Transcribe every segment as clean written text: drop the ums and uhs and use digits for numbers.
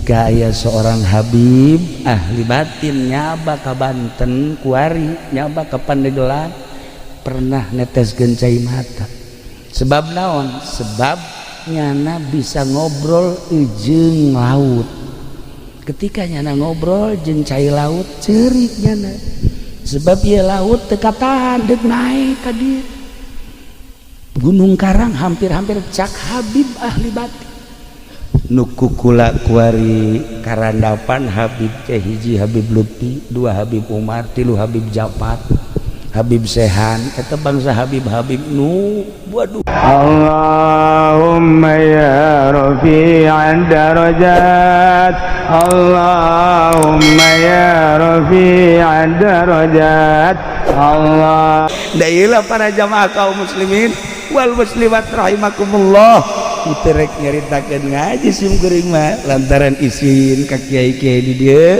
Ketika aya seorang Habib ahli batin nyaba ka Banten kuari, nyaba ke Pandeglang, pernah neteskeun cai mata. Sebab naon? Sebab nyana bisa ngobrol jeung laut. Ketika nyana ngobrol jeung cai laut, ceurik nyana, sebab ieu laut teu katahan deuk naik ka dieu. Gunung Karang hampir-hampir cak Habib ahli batin. Nu kukula kuari karandapan Habib teh hiji Habib Lutfi, dua Habib Umar, tilu Habib Japar, Habib Sehan, eta bangsa Habib-habib nu waduh. اللهم يا رفيع الدرجات، اللهم يا رفيع الدرجات، الله Dailah para jamaah kaum muslimin wal muslimat rahimakumullah, itu rek nyaritakeun ngaji sim kuring mah lantaran isin ka kiai-kiai di dieu,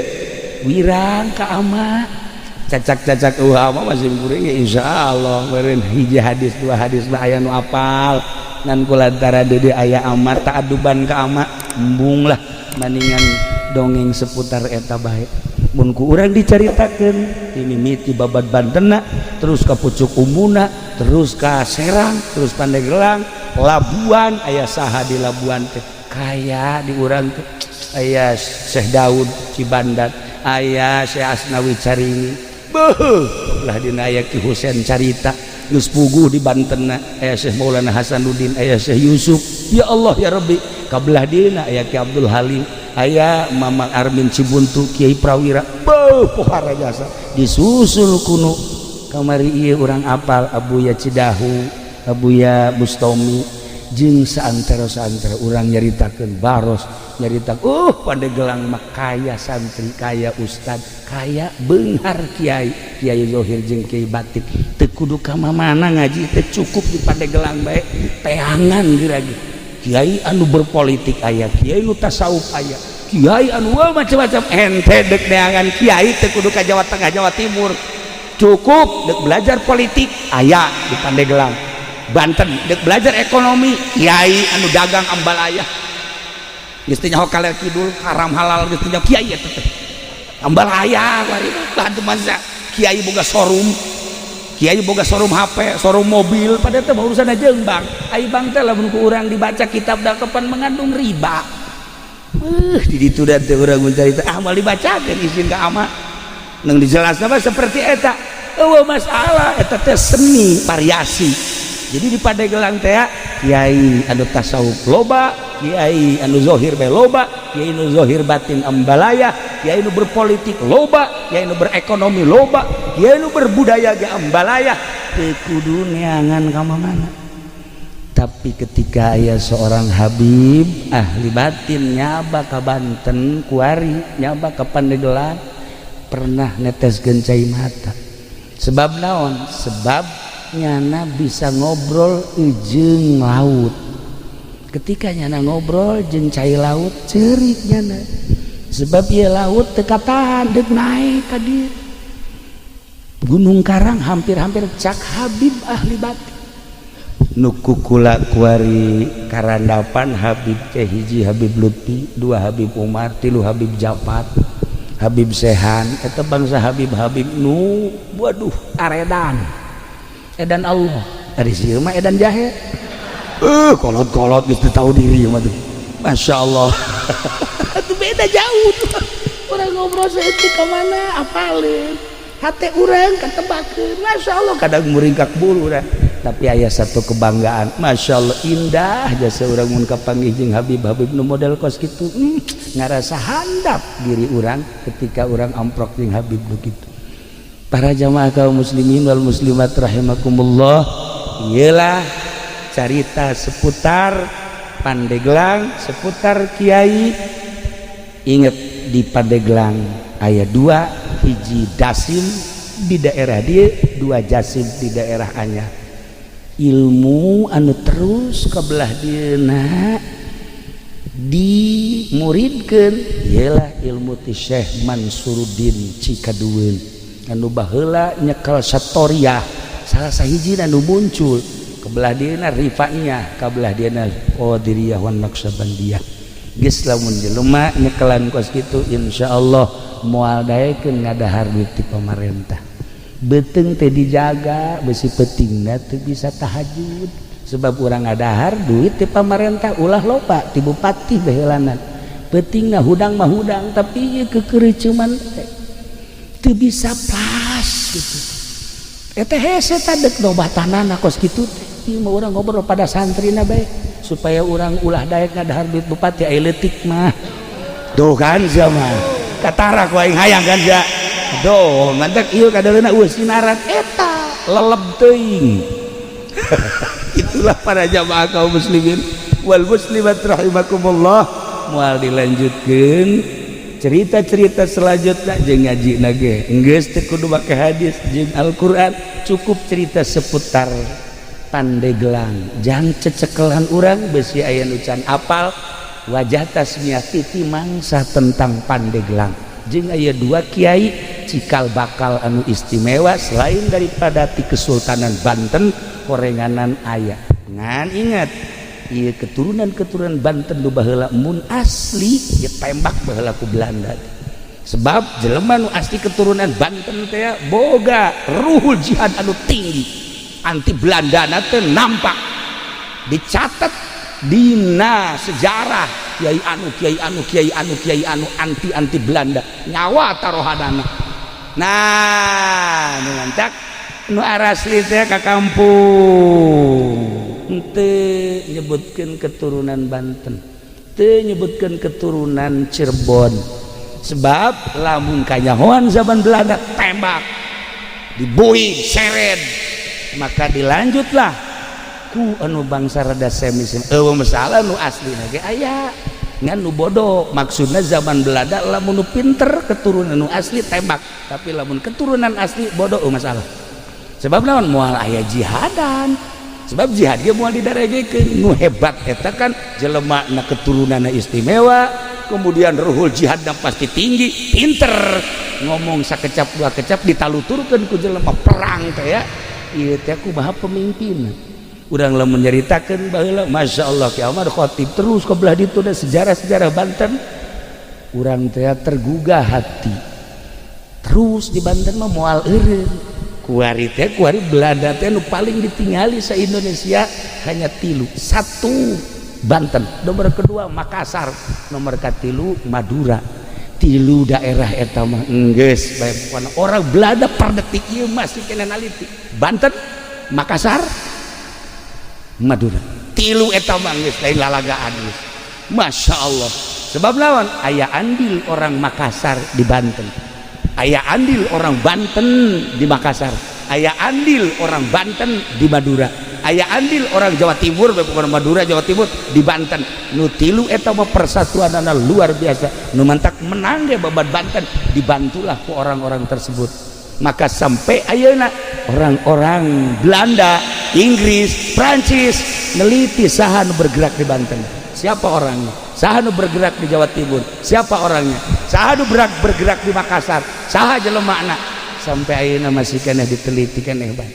wirang ka ama, cacak-cacak ama mah sim kuring ya. Insyaallah meureun hiji hadis, dua hadis mah aya nu apal, ngan ku lantaran di dieu aya ama, ta'aduban ka ama, embung lah, maningan dongeng seputar eta bae. Mun ku urang dicaritakeun ti mimiti babad Bantena, terus ka Pucuk Umbuna, terus ka Serang, terus Pandeglang, Labuan, aya saha di Labuan teh? Kaya di urang teh aya Syekh Daud Cibandat, aya Syekh Asnawi Carini, beuh, belah dina aya Ki Husen Carita geus puguh di Banten, aya Syekh Maulana Hasanuddin, aya Syekh Yusuf, ya Allah ya Rabbi, kabelah dina aya Ki Abdul Halim, aya Mamang Armin Cibuntu, Kiai Prawira, beuh, pohara jasa. Disusul kuno kamari ieu urang apal Abuya Cidahu, Abuya Bustomi, jeung saantero-saantero urang nyaritakeun Baros, nyarita Pandeglang mah kaya santri, kaya ustad, kaya beunghar kiai, kiai zohir jeung kiai batin. Teu kudu ka mana ngaji teh, cukup di Pandeglang bae teangan geura ge. Kiai anu berpolitik aya, kiai nu tasawuf aya, kiai anu wah, macam-macam. Ente dek neangan kiai teu kudu ka Jawa Tengah, Jawa Timur, cukup dek belajar politik aya di Pandeglang, Banten. Dek belajar ekonomi, kiai anu dagang ambalaya geus teu nyaho kaler kidul, haram halal geus teu nyaho, kiai eta teh ambalaya kuari. Aduh, masa kiai boga showroom, kiai boga showroom HP, showroom mobil, pada teh urusan jeung bank. Ai bank teh lamun ku urang dibaca kitab da kapan mengandung riba. Di ditu da teh urang mencari, ah, moal dibacakeun, izin ka ama nang dijelasna mah seperti eta. Eueuh masalah, eta teh seni variasi. Jadi di Pandeglang teh kiai anu tasawuf loba, kiai anu zohir bae loba, kiai anu zohir batin ambalaya, kiai anu berpolitik loba, kiai anu berekonomi loba, kiai anu berbudaya ge ambalaya. Teu kudu neangan ka mana. Tapi ketika aya seorang Habib ahli batin nyaba ka Banten kuari, nyaba ka Pandeglang, pernah neteskeun cai mata. Sebab naon? Sebab nyana bisa ngobrol jeung laut. Ketika nyana ngobrol jeung cai laut, ceurik nyana, sebab ieu laut teu katahan deuk naik ka dieu. Gunung Karang hampir-hampir cak Habib ahli batin. Nu kukula kuari karandapan Habib teh hiji Habib Lutfi, dua Habib Umar, tilu Habib Japar, Habib Sehan, eta bangsa Habib-habib nu waduh, aredan edan Allah. Ari sieun mah edan jahe, kolot-kolot geus teu tahu diri mah tuh. Masya Allah, itu beda jauh tuh. Orang ngobrol saeutik ka mana apalin hate urang katebakeun. Masya Allah, kadang muringkak bulu urang, tapi aya satu kebanggaan. Masya Allah, indah jasa urang mun kapanggih jeung Habib-habib nu model kos kitu. Ngarasa handap diri urang ketika urang amprok jeung Habib nu kitu. Para jamaah kaum muslimin wal muslimat rahimakumullah, iyalah carita seputar Pandeglang, seputar kiai. Ingat, di Pandeglang aya dua, hiji Dasim di daerah dia, dua Jasim di daerah Anyar. Ilmu anu terus ke belah dieuna dimuridkeun ialah ilmu ti Syekh Mansuruddin Cikadueun anu baheula nyekel Satoriah, salah sahiji anu muncul kebelah dieuna Rifaiyah, kabelah dieuna Qadiriyah wan Naqsabandiyah. Geus, lamun jelema nyekelan kos kitu, insyaallah moal daekeun ngadahar duit ti pamarentah. Beuteung teh dijaga, besi peutingna teu bisa tahajud sebab urang ngadahar duit ti pamarentah. Ulah loba ti bupati baheulanan, peutingna hudang mah hudang, tapi ieu kekeureuceuman teh teu bisa pas gitu. Eta hese tadek dobatanana kos kitu teh. Ieu mah urang ngobrol pada santrina bae supaya urang ulah daek ngadahar duit bupati. Aya leutik mah tuh kan, sia mah katara ku aing hayang kan sia. Aduh, mantak ieu kadaleuna eueuh sinaran eta leleb teuing. Itulah para jamaah kaum muslimin wal muslimat rahimakumullah. Moal dilanjutkeun cerita-cerita selanjutnya jeung ngaji nage geus teu kudu make hadis jeung Al-Qur'an, cukup cerita seputar Pandeglang jang cecekelan urang besi aya nu can apal wajah tasmiah titi mangsa tentang Pandeglang. Jeung aya dua kiai cikal bakal anu istimewa selain daripada ti Kesultanan Banten korenganan aya. Ngan ingat, ieu keturunan-keturunan Banten nu baheula mun asli ditembak baheula ku Belanda, sebab jelema nu asli keturunan Banten teh boga ruhul jihad anu tinggi, anti Belanda teh nampak dicatat dina sejarah. Kiai anu, kiai anu, kiai anu, kiai anu anti anti Belanda, nyawa taruhanana. Nah, nu mantak nu arasli teh ka kampung henteu nyebutkeun keturunan Banten, teu nyebutkeun keturunan Cirebon, sebab lamun kanyahoan zaman Belanda tembak, dibui, seret. Maka dilanjutlah ku anu bangsa rada semi. Eueuh masalah, nu asli ge aya, ngan nu bodoh. Maksudna zaman Belanda lamun nu pinter keturunan nu asli tembak, tapi lamun keturunan asli bodoh, oh masalah. Sebab naon? Moal aya jihadan, sebab jihad ge moal didaregekeun. Nu hebat eta kan jelema na keturunanna istimewa, kemudian ruhul jihadna pasti tinggi, pinter ngomong sakecap dua kecap ditaluturkeun ku jelema perang teh ya. Ieu teh kumaha pemimpin urang lamun nyaritakeun baheula. Masya Allah, Ki Ahmad Khatib terus ke belah ditu da sejarah-sejarah Banten urang teh tergugah hati terus. Di Banten mah moal eureun kuari teh, kuari Belanda teh nu paling ditingali sa Indonesia hanya tilu: satu Banten, nomor kedua Makassar, nomor katilu Madura. Tilu daerah eta mah enggeus bae pokona orang Belanda per detik ieu masih kena naliti. Banten, Makassar, Madura, tilu eta mah geus lain lalagaan geus. Masya Allah, sebab lawan aya andil orang Makassar di Banten, aya andil orang Banten di Makassar, aya andil orang Banten di Madura, aya andil orang Jawa Timur, bukan Madura, Jawa Timur di Banten. Nu tilu eta mah persatuanana luar biasa. Nu mantak menang ge babat Banten dibantulah ku orang-orang tersebut. Maka sampai ayeuna orang-orang Belanda, Inggris, Prancis neliti saha nu bergerak di Banten, siapa orangnya, saha nu bergerak di Jawa Timur, siapa orangnya, saha nu bergerak di Makassar, saha jelemana. Sampai ayeuna masih keneh diteliti keneh bae.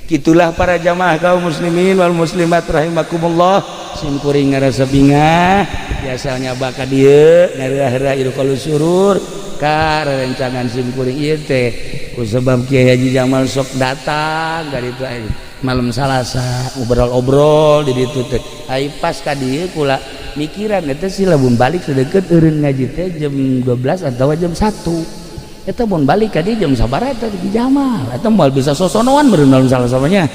Gitulah para jamaah kaum muslimin wal muslimat rahimakumullah. Sim kuring ngarasa bingah biasanya baka dieu ngareurah idkhalus surur ka rerencangan sim kuring ieu teh ku sebab Kiai Haji Jamal sok datang dari itu malam Salasa obrol-obrol di ditu teh. Ai pas ka dieu kula mikiran eta sih, lamun balik sedeket eureun ngaji teh jam 12 atau jam 1, eta mun balik ka dieu jam sabaraha eta di Jamal eta moal bisa sosonoan meureun malam Salasa mah nya.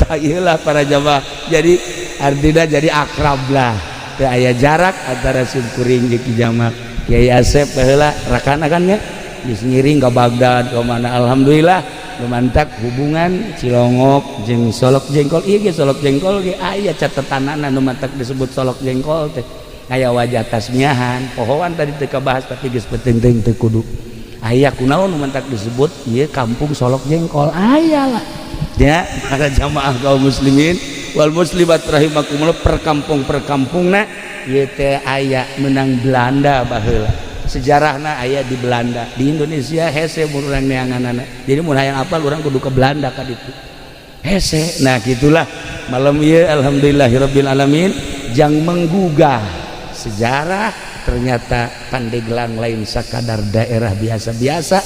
Tah, ieu lah para jamaah, jadi artinya jadi akrab lah, teu aya jarak antara sim kuring jeung Ki Jamal. Kiai Asep baheula rakana kan nya geus ngiring ke Baghdad ke mana. Alhamdulillah, lumantak hubungan Cilongok jeung Solok Jengkol. Ieu ge Solok Jengkol ge aya catetanana. Nu mantak disebut Solok Jengkol teh aya wajah tasmiahan pohoan tadi teu kabahas, tapi geus penting teu kudu aya kunaon nu mantak disebut ieu kampung Solok Jengkol. Aya lah ya, para jamaah kaum muslimin wal muslimat rahimakumullah. Perkampung perkampungna ieu teh aya menang Belanda baheula, sejarahna aya di Belanda. Di Indonesia hese mun urang neanganana, jadi mun hayang apal urang kudu ke Belanda ka ditu hese. Nah, gitulah malam ieu. Alhamdulillahirabbil alamin, jang menggugah sejarah ternyata Pandeglang lain sakadar daerah biasa-biasa,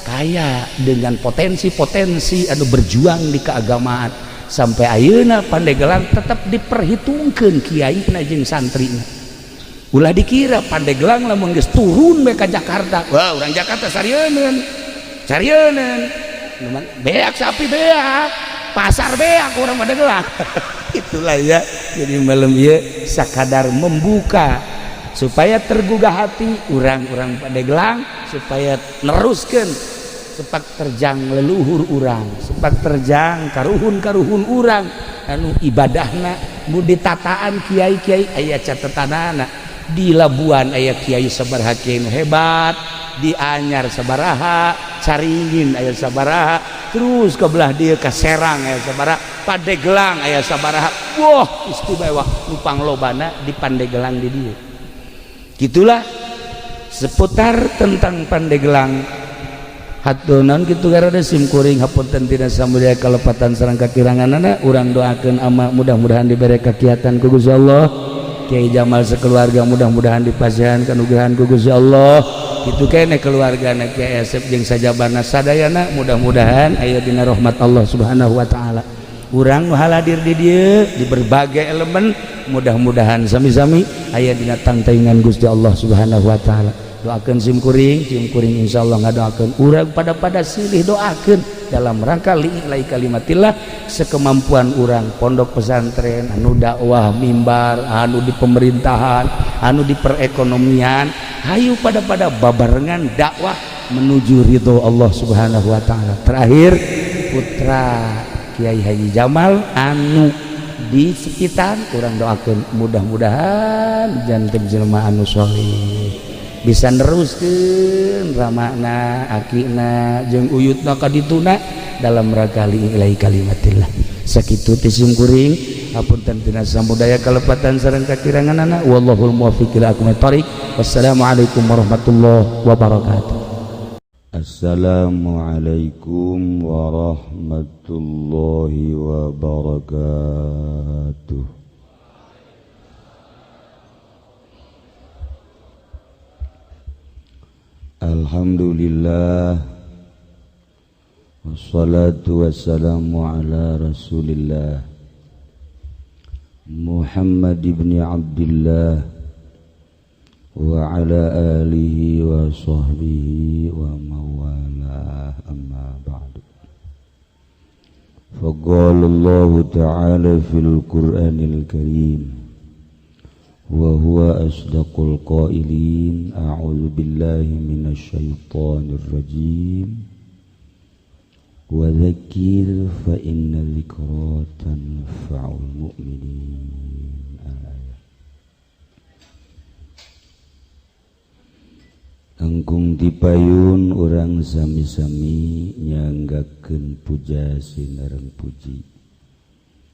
kaya dengan potensi-potensi anu berjuang di keagamaan. Sampai ayeuna Pandeglang tetap diperhitungkan kiai jeung santrina. Ulah dikira Pandeglang lamun geus turun bae ka Jakarta, wah, urang Jakarta sarieun sarieun, beak sapi, beak pasar, beak urang Pandeglang. Itulah ya. Jadi malam ya sakadar membuka supaya tergugah hati orang-orang Pandeglang supaya neruskan sepak terjang leluhur urang, sepak terjang karuhun-karuhun urang anu ibadahna mu ditataan kiai-kiai. Aya catatanana di Labuan aya kiai sabaraha, kiai hebat di Anyar sabaraha, Caringin aya sabaraha, terus ke belah dia ke Serang aya sabaraha, Pandeglang aya sabaraha. Wah, istimewa nu panglobana di Pandeglang di dieu. Gitulah seputar tentang Pandeglang. Hatur nuhun kitu garada sim kuring, hapunten tina samulia kalepatan sareng kakiranganana. Urang doakeun ama mudah-mudahan dibere kakiatan ku Gusti Allah, Kiai Jamal sekeluarga mudah-mudahan dipasihan kanugrahan ku Gusti Allah. Kitu kene keluargana Kiai Asep jeung sajabana sadayana mudah-mudahan aya dina rahmat Allah Subhanahu wa taala. Urang nu haladir di dieu di berbagai elemen mudah-mudahan sami-sami aya dina tangtaingan Gusti Allah Subhanahu wa taala. Doakan sim kuring, sim kuring insyaallah ngadoakeun urang pada silih doakeun dalam rangka li'i'lai kalimatillah sekemampuan urang, pondok pesantren anu dakwah, mimbar anu di pemerintahan, anu di perekonomian, hayu pada babarengan dakwah menuju ridho Allah Subhanahu wa taala. Terakhir, putra Kiai Haji Jamal anu di sekitar urang doakeun mudah-mudahan janten jelema anu soleh, bisa neruskeun ramana, akina jeung uyutna ka dituna dalam rangka li'i'lai kalimatillah. Sakitu ti sim kuring, hapunten tina samudaya kalepatan sareng kakiranganana. Wallahul muwaffiq ila aqwamit thoriq. Wassalamualaikum warahmatullahi wabarakatuh. Assalamualaikum warahmatullahi wabarakatuh. Alhamdulillah, wassalatu wassalamu ala rasulillah Muhammad ibn Abdullah wa ala alihi wa sahbihi wa mawalah, amma ba'du. Faqala Allah ta'ala fil Qur'anil Karim wa huwa asdaqul qailin, a'udzu billahi minasy syaithanir rajim, wa dzakir fa inna dzikra tanfa'ul mu'minin. Al-ayat. Angkung dipayun urang sami-sami nyanggakeun puja sinareng puji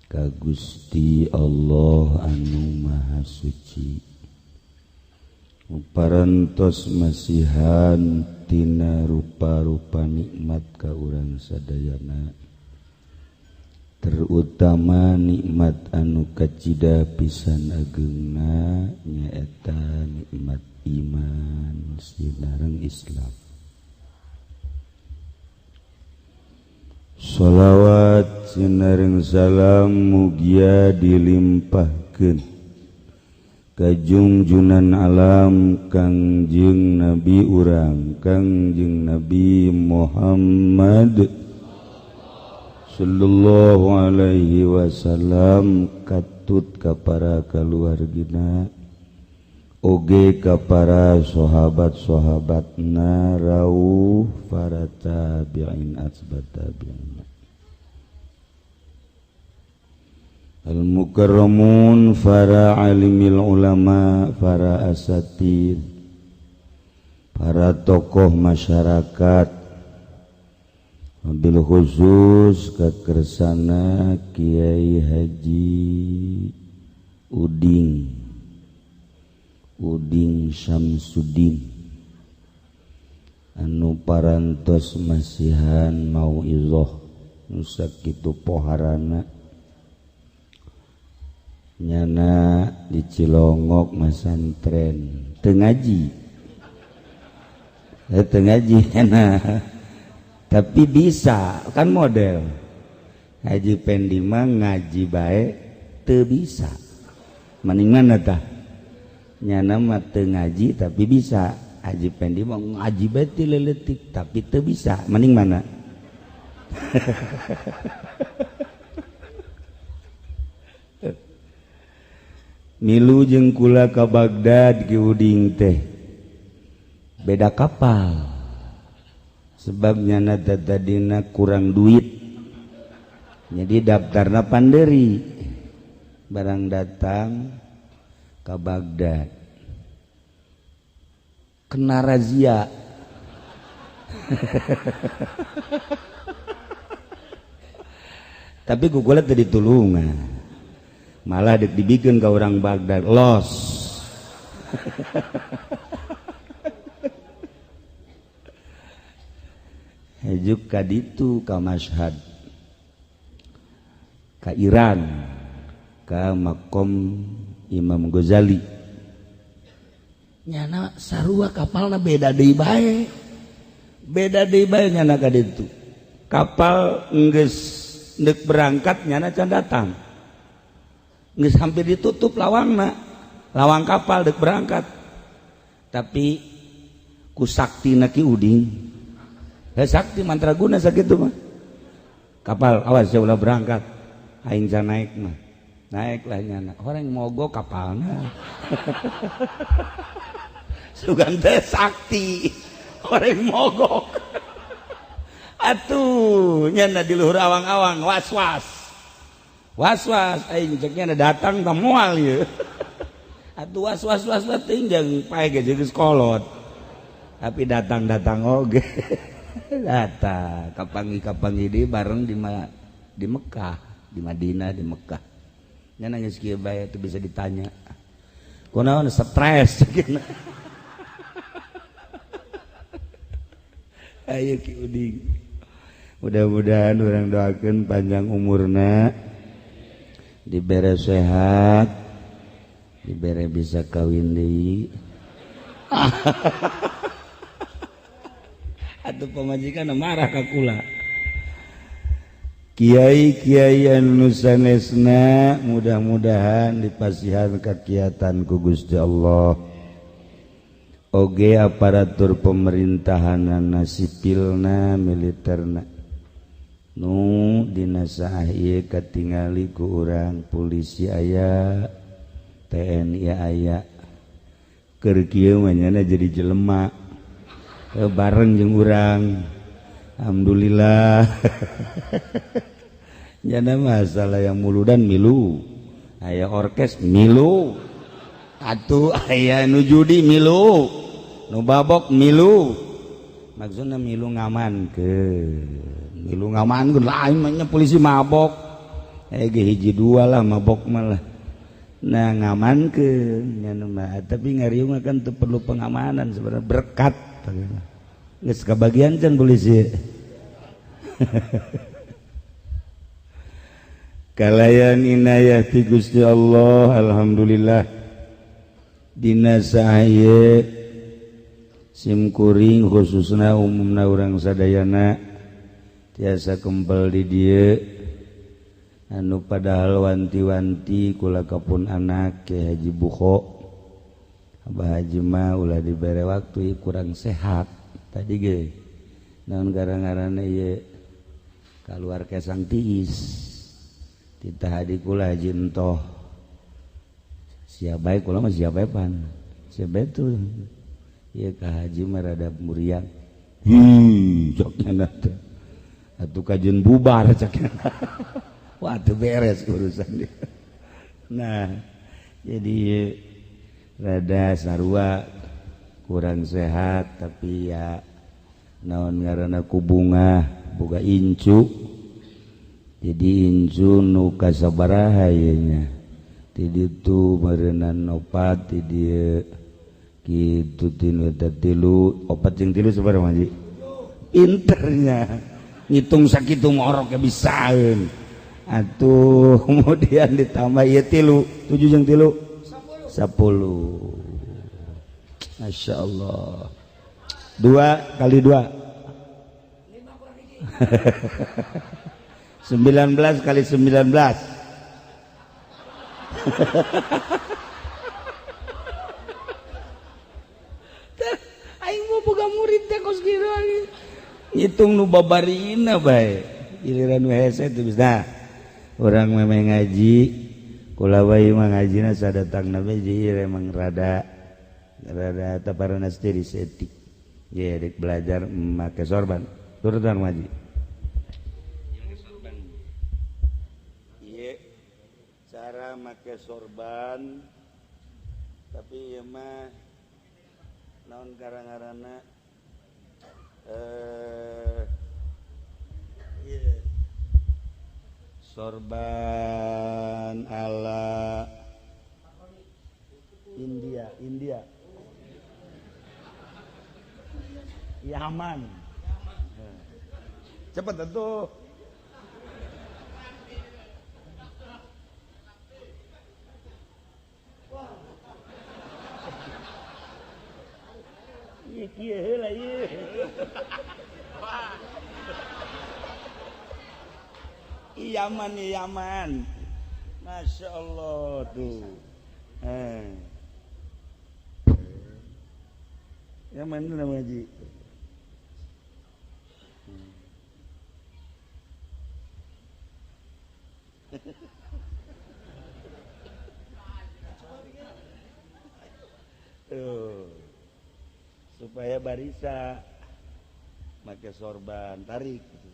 ka Gusti Allah anu Maha Suci, parantos masihan tina rupa-rupa nikmat ka urang sadayana, terutama nikmat anu kacida pisan ageungna nyaeta nikmat iman sinareng Islam. Sholawat sinareng salam mugia dilimpahkeun ka junjunan alam Kangjeng Nabi urang Kangjeng Nabi Muhammad sallallahu alaihi wasallam, katut ka para kaluargina oge ka para sahabat-sahabatna rauh para tabi'in atsbat tabi'in al-mukarramun, para alimil ulama, para asatid, para tokoh masyarakat, wabil khusus kakersana Kiai Haji Uding Syamsuddin anu parantos masihan mauizah nu sakitu poharana. Nyana di Cilongok masantren teu ngaji. Teu ngaji enak. Tapi bisa kan model. Haji Pendi mah ngaji bae teu bisa. Mending mana tah? Nyana mah teu ngaji tapi bisa. Haji Pendi mah ngaji bae ti leutik tapi teu bisa. Mending mana? Milu jeung kula ka Baghdad Ki Uding teh beda kapal sebab nyana tadina kurang duit jadi daftarna panderi barang datang ka Baghdad kena razia. Tapi ku kula teu ditulungan malah dek dibikin ke orang Baghdad los. Hejuk ka ditu ka Mashhad ka Iran ka makom Imam Ghazali nyana sarua kapalna beda deui bae nyana ka ditu kapal geus deuk berangkat nyana can datang geus hampir ditutup lawangna, lawang kapal dek berangkat. Tapi ku saktina Ki Uding. Heh sakti mantraguna sakitu mah. Kapal awas ya ulah berangkat. Aing can naik mah. Naiklah nyana. Orang mogok kapalna. Sugan teh sakti. Orang mogok. Atuh nyana di luhur awang-awang was-was. Was-was aing ceknya datang tah moal ieu. Atuh was-was was-was teuing jeung pae ge geus kolot. Tapi datang-datang oge. Datang kapanggih-kapanggih deui bareng di Mekah, di Madinah, di Mekah. Nya geus kieu bae teu bisa ditanya. Kunaon stres ceukna. Ayo Ki Uding. Mudah-mudahan urang doakeun panjang umurna. Dibere sehat, dibere bisa kawin deui. Atuh pamajikan marah ka kula. Kiai-kiai anu sanesna mudah-mudahan dipasihan kakiatan ku Gusti Allah. Oge aparatur pemerintahanana sipilna militerna. Nu dina saah ieu katingali ku urang polisi aya, TNI aya. Keur kieu mah nyana jadi jelema bareng jeung urang. Alhamdulillah. Nyana masalah yang muludan milu, aya orkes milu, atuh aya nu judi milu, nu babok milu. Maksudna milu ngamankeun. Milu ngamankeun lain mah nya polisi mabok. Ge hiji dua lah mabok malah. Nah ngamankeun nya mah tapi ngariung kan teu perlu pengamanan sebenarnya berkat. Geus kabagian can polisi. Kalayan inayah ti Gusti Allah alhamdulillah dina sahaye sim kuring khususna umumna urang sadayana tiasa kempel di dieu anu padahal wanti-wanti kula kapun anak Ki Haji Bukho Abah Haji mah ulah dibere waktu kurang sehat tadi ge naon gara-garana ieu kaluar kesang tiis titah hadi kula haji entoh siap bae kula mah siap bae pan siap bae tuh ieu ka haji mah rada muriang hi coknya teh atuh kajeun bubar caknya. Wah teu beres urusan dia. Nah jadi rada sarua kurang sehat tapi ya naon ngaranna ku bungah boga incu. Jadi incu nu kasabaraha ieu nya. Ti ditu meureunnan opat ti dieu kitu tinu eta tilu opat jeung tilu sabaraha Haji? Pinternya ngitung sakitu ngorok ge bisaeun. Atuh kemudian ditambah ieu 3, 7 jeung 3 10. Masya Allah. 2 kali 2 19 kali 19. Aing mau boga murid teh kos kieu ngitung nu babarina bae. Giliran nu hese teu bisa. Urang memang ngaji kula wae mah ngajina sadatangna bae emang rada rada taparana diri setik. Ye rek belajar make sorban. Turutan ngaji. Ieu cara make sorban tapi ieu mah naon karang-karana ieu sorban ala India, India. Yaman. Cepat tentu. Ieu kieu heula ieu. Yaman, Yaman. Masya Allah tuh. Yaman itu nama haji. Tuh. Supaya barisa make sorban tarik gitu.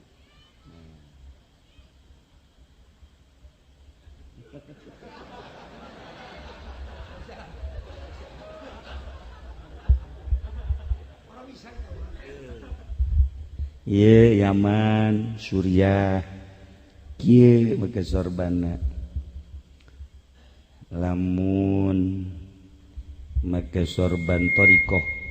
Ye Yaman Suriah kieu make sorbanna lamun make sorban thariqah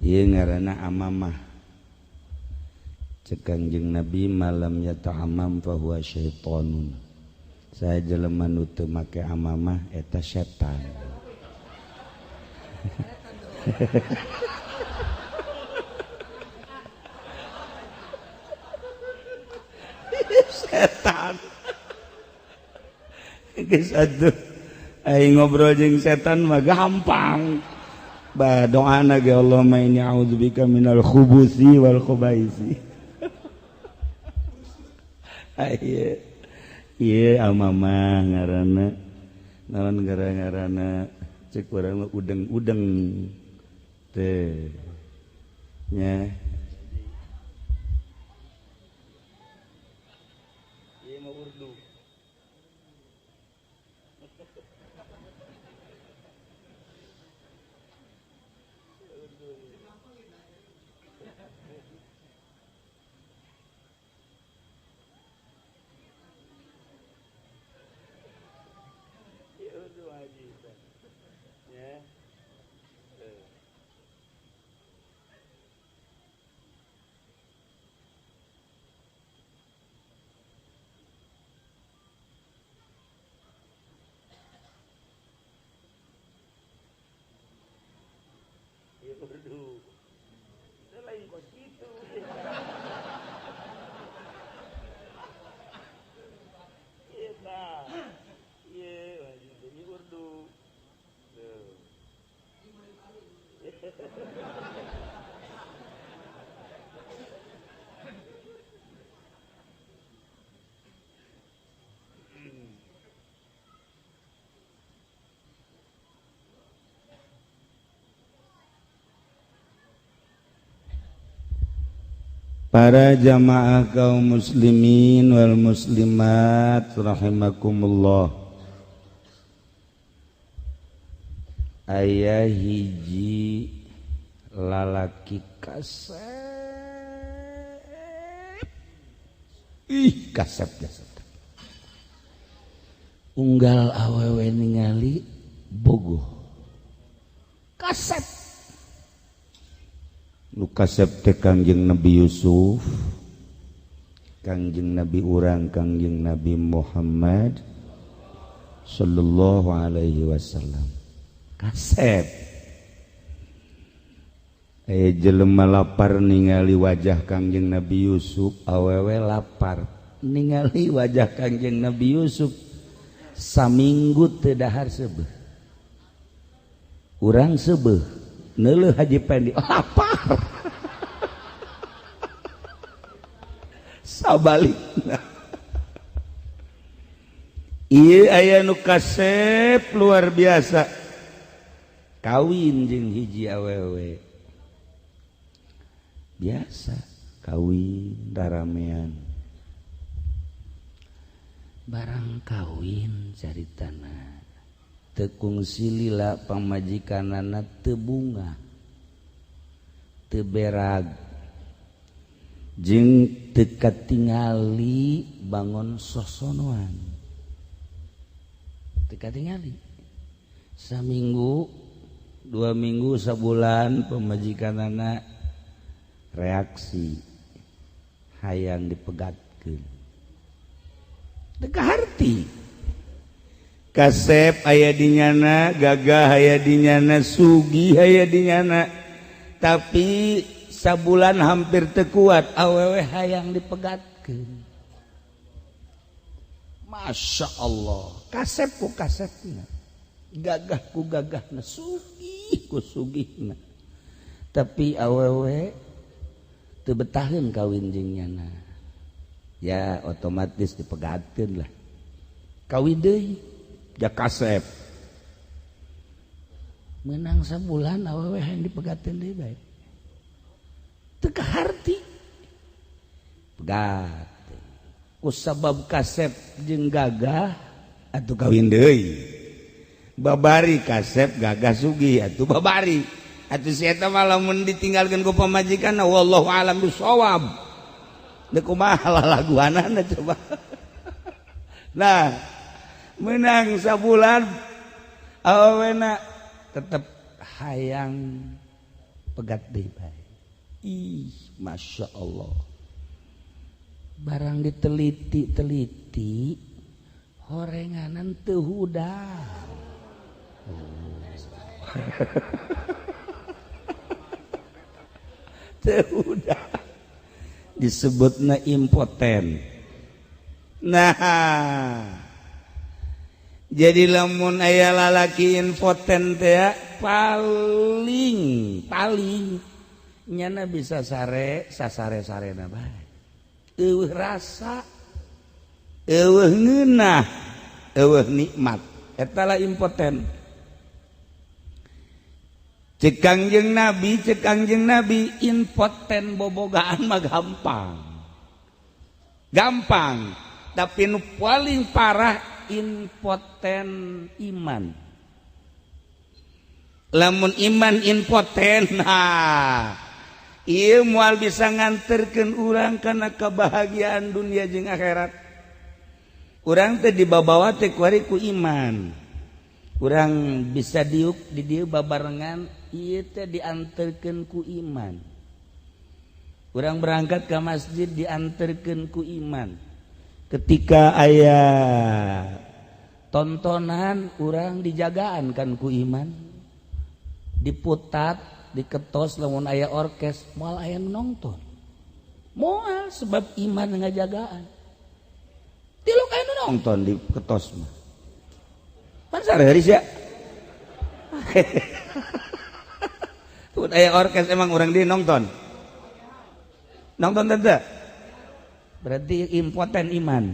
ieu ngaranna amamah. Cek Kangjeng Nabi malam yata'amam fa huwa syaitonun. Saya jelema nu teu make amamah eta setan. Setan. Geus atuh aing ngobrol jeung setan mah gampang. Ba doana ge Allahumma inni a'udzubika minal khubusi wal khubaisi. Ieu ieu amamah ngaranna naon gara-garana cek urang mah udeng-udeng teh nya. Ieu mah urdu. Para jamaah kaum muslimin wal muslimat rahimakumullah. Aya hiji lalaki kasep. Ih, kasep jasad. Unggal awewe ningali bogoh. Kasep. Nu kasep teh Kangjeng Nabi Yusuf, Kangjeng Nabi urang, Kangjeng Nabi Muhammad sallallahu alaihi wasallam. Kasep. Jelema lapar ningali wajah Kangjeng Nabi Yusuf, awewe lapar ningali wajah Kangjeng Nabi Yusuf saminggu teu dahar seubeuh. Urang seubeuh neuleuh Haji Pendi lapar. Sabalikna. Ieu aya nu kasep luar biasa. Kawin jeung hiji awewe. Biasa kawin daramean. Barang kawin caritana teu kungsi lila pamajikanana teu bunga, teu berag, jeung teu katingali bangon sosonoan. Teu katingali. Saminggu, 2 minggu, sabulan pamajikanana reaksi hayang dipegatkeun. Teu kaharti. Kasep aya di nyana, gagah aya di nyana, sugih aya di nyana, tapi sabulan hampir teu kuat awewe hayang dipegatkeun. Masya Allah, kasep ku kasepna, gagah ku gagahna, sugih ku sugihna, tapi awewe teu betaheun kawin jeung nyana. Ya otomatis dipegatkeun lah. Kawin deui. Ja kasep menang sabulan awewe hayang dipegateun deui bae. Teu kaharti. Pegat. Ku sabab kasep jeung gagah atuh kawin deui. Babari kasep gagah sugih atuh babari. Atuh si eta mah lamun ditinggalkeun ku pamajikan wallahu alam bisawab. Deuk kumaha lalaguanana coba. Nah, menang sabulan awena tetep hayang pegat deui bae. Ih, Masya Allah. Barang diteliti-teliti horenganan teu hudang. Oh. Teu hudang. Disebutna impoten. Nah, jadi lamun aya lalaki impoten teh paling paling nyana bisa sare sasare-sarena bae. Eueuh rasa, eueuh ngeunah, eueuh nikmat. Eta lah impoten. Cek Kangjeng Nabi, impoten bobogaan mah gampang. Gampang, tapi nu paling parah impoten iman. Lamun iman impoten, nah ieu moal bisa nganterkeun urang kana kebahagiaan dunia jeung akhirat. Urang teh dibabawa teh kuari ku iman. Urang bisa diuk di dieu babarengan ieu teh dianterkeun ku iman. Urang berangkat ke masjid dianterkeun ku iman. Ketika aya tontonan urang dijagaan kan ku iman. Diputat, diketos lamun aya orkes moal aya nu nonton. Moal sebab iman ngajagaan. Tiluk aya nu nonton diketos mah. Pan sare sia. Tuh aya orkes emang urang di nonton. Nonton teu? Berarti impoten iman.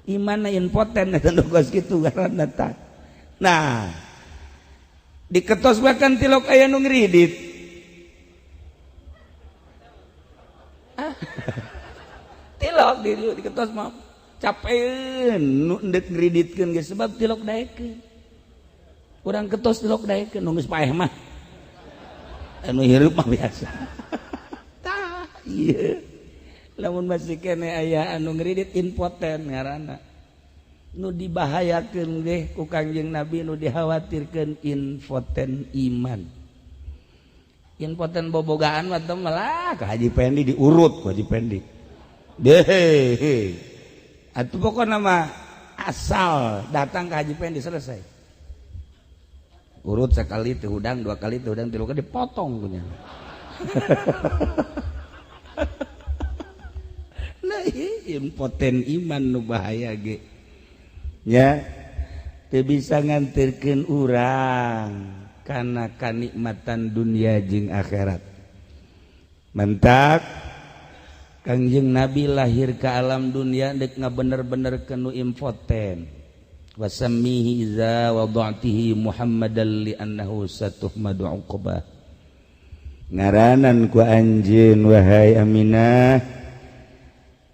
Iman impoten eta nu geus kitu ngaranna tah. Nah, diketos bahkan tilok aya nu ngridit. Ah. Tilok di diketos mah capeun nu endek ngriditkeun geus sebab tilok daekeun. Urang ketos tilok daekeun nu geus paeh mah. Anu hirup mah biasa. Tah, ieu. Lamun masih kene aya anu ngridit impoten ngaranna. Nu dibahayakeun ge ku Kangjeng Nabi nu dikhawatirkeun impoten iman. Impoten bobogaan mah teh malah ka Haji Pendi diurut ku Haji Pendi. Deh. Atuh pokona mah asal datang ke Haji Pendi selesai. Urut sekali teu hudang, dua kali teu hudang, tilu kali dipotong punya. Nah, impoten iman nu bahaya ge. Ya, teu bisa nganterkeun urang kana kanikmatan dunia jeung akhirat. Mentak Kangjeng Nabi lahir ke alam dunia dek ngabener-bener kenu impoten. Wasammihi iza wada'tihi Muhammadan li annahu satuhmadu uqbah. Ngaranan ku anjeun wahai Aminah,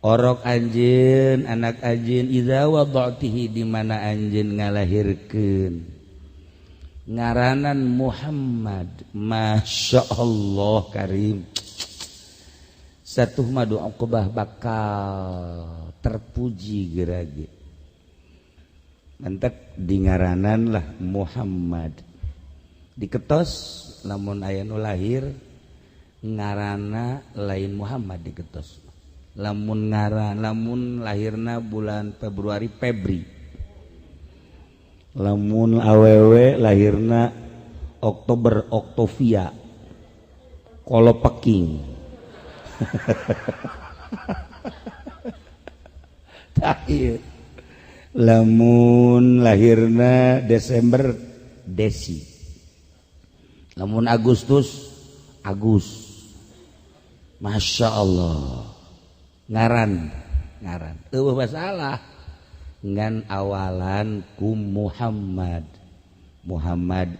orok anjeun, anak anjeun, iza wada'tihi di mana anjeun ngalahirkeun. Ngaranan Muhammad, Masya Allah karim. Satuhmadu uqbah bakal terpuji gerage. Mantak di ngaranan lah Muhammad. Diketos lamun aya nu lahir ngarana lain Muhammad diketos. Lamun ngaran lamun lahirna bulan Februari Febri. Lamun awewe lahirna Oktober Oktovia. Kolopeking. Tah ieu. Lamun lahirna Desember Desi. Lamun Agustus Agus. Masya Allah. Ngaran, ngaran. Eueuh masalah. Ngan awalan ku Muhammad. Muhammad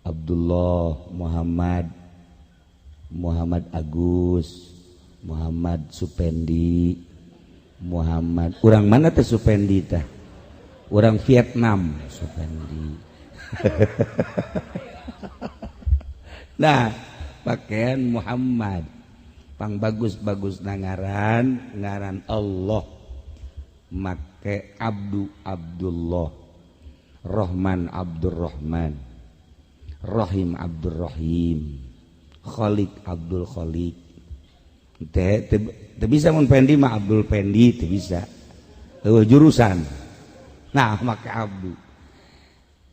Abdullah, Muhammad Muhammad Agus, Muhammad Supendi, Muhammad. Urang mana teh Supendi tah? Urang Vietnam Supendi. Nah, pakaian Muhammad. Pang bagus-bagus ngaran, ngaran Allah. Make Abdu Abdullah, Rahman Abdurrahman, Rahim Abdurrahim, Khalik Abdul Khalik. Teh teu bisa mun Pendi mah Abdul Pendi teu bisa. Eueuh jurusan. Nah, make Abdu.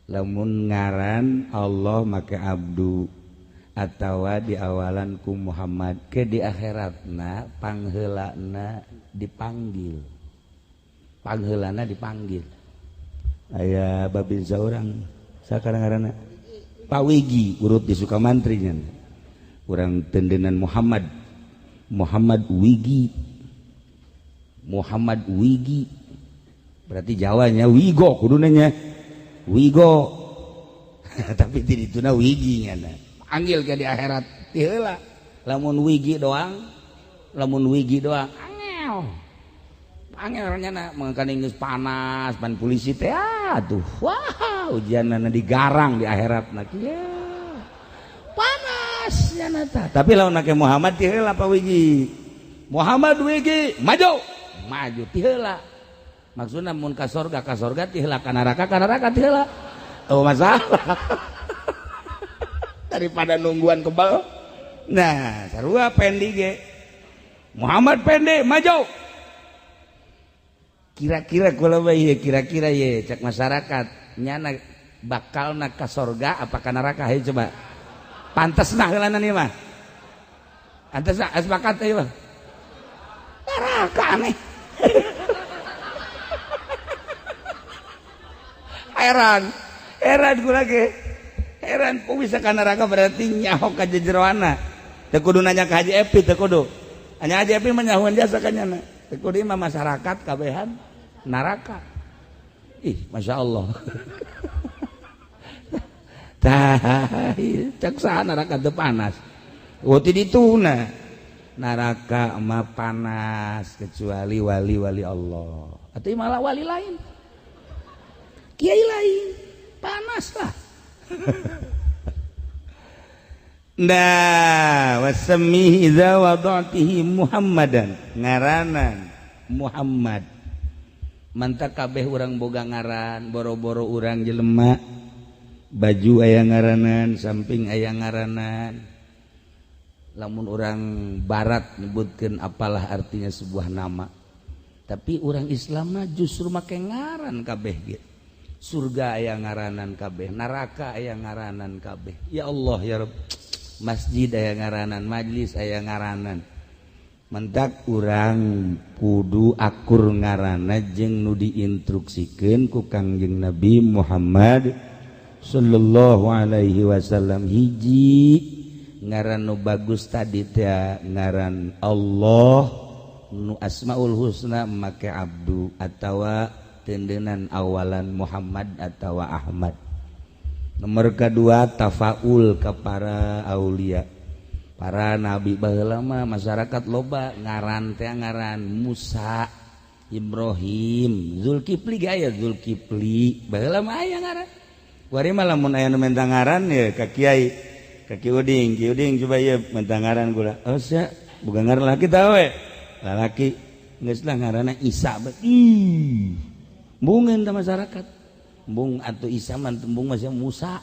Lamun ngaran Allah make Abdu atawa di awalan ku Muhammad ke di akhiratna pangheulana dipanggil. Pangheulana dipanggil. Aya babin saurang sakarang ngaranna Pak Wigi urut di Sukamantri nya. Urang tendenan Muhammad. Muhammad Wigi. Muhammad Wigi. Berarti Jawanya Wigo kuduna nya. Wigo. Tapi di dituna Wigi nya. Panggil ke di akhirat ti heula. Lamun Wigi doang, lamun Wigi doang angel. Angel nya na mangkana geus panas pan polisi teh atuh. Wah, ujianna digarang di akhiratna kieu. Panas nya na tah. Tapi lamun make Muhammad ti heula Pak Wigi. Muhammad Wigi maju. Maju ti heula. Maksudna mun ka sorga ti heula, ka neraka ti heula. Oh masalah. Daripada nungguan kebal. Nah, sarua Pendi ge. Muhammad Pendi maju. Kira-kira kula bae kira-kira ye cek masyarakat nyana bakalna ka sorga apa ka neraka hayu coba. Pantes nah heulana ieu mah. Pantes nah sepakat ieu mah. Neraka aneh. Heran. Heran kula ge. Heran kok bisa ka neraka, berarti nyaho ka jejeroana. Teu kudu nanya ka Haji Epi, teu kudu. Hanya Haji Epi mah nyahoan jasa ka nyana. Teu kudu mah masyarakat kabehan neraka. Ih, Masya Allah. Tah, cek saha neraka teu panas? Oh, ti dituna. Neraka mah panas kecuali wali-wali Allah. Atau malah wali lain. Kiai lain panas lah. Nah, wasamihi idza wada'tihi Muhammadan, ngaranan Muhammad. Mantap kabeh urang boga ngaran, boro-boro urang jelema. Baju aya ngaranan, samping aya ngaranan. Lamun orang barat nyebutkeun apalah artinya sebuah nama. Tapi orang Islam mah justru make ngaran kabeh ge. Surga aya ngaranan kabeh, neraka aya ngaranan kabeh. Ya Allah ya Rabb. Masjid aya ngaranan, majlis aya ngaranan. Mentak urang kudu akur ngaranna jeung nu diinstruksikeun ku Kangjeng Nabi Muhammad sallallahu alaihi wasallam. Hiji ngaran nu bagus tadi teh ngaran Allah nu Asmaul Husna make abdu atawa tendenan awalan Muhammad atawa Ahmad. Nomor kedua tafaul ke para aulia, para nabi. Baheula mah masyarakat loba ngaran teh ngaran Musa, Ibrahim, Zulkifli ge aya Zulkifli. Baheula mah aya ngaran. Kuari mah lamun aya nu menta ngaran ya ka kiai, ka Ki Uding, Ki Uding coba ieu menta ngaran kula. Oh sia, boga ngaran laki tah we. Lalaki geus lah ngaranna Isa. Ih. Bungeun teh masyarakat. Bung atau Isa mah tembung masih Musa.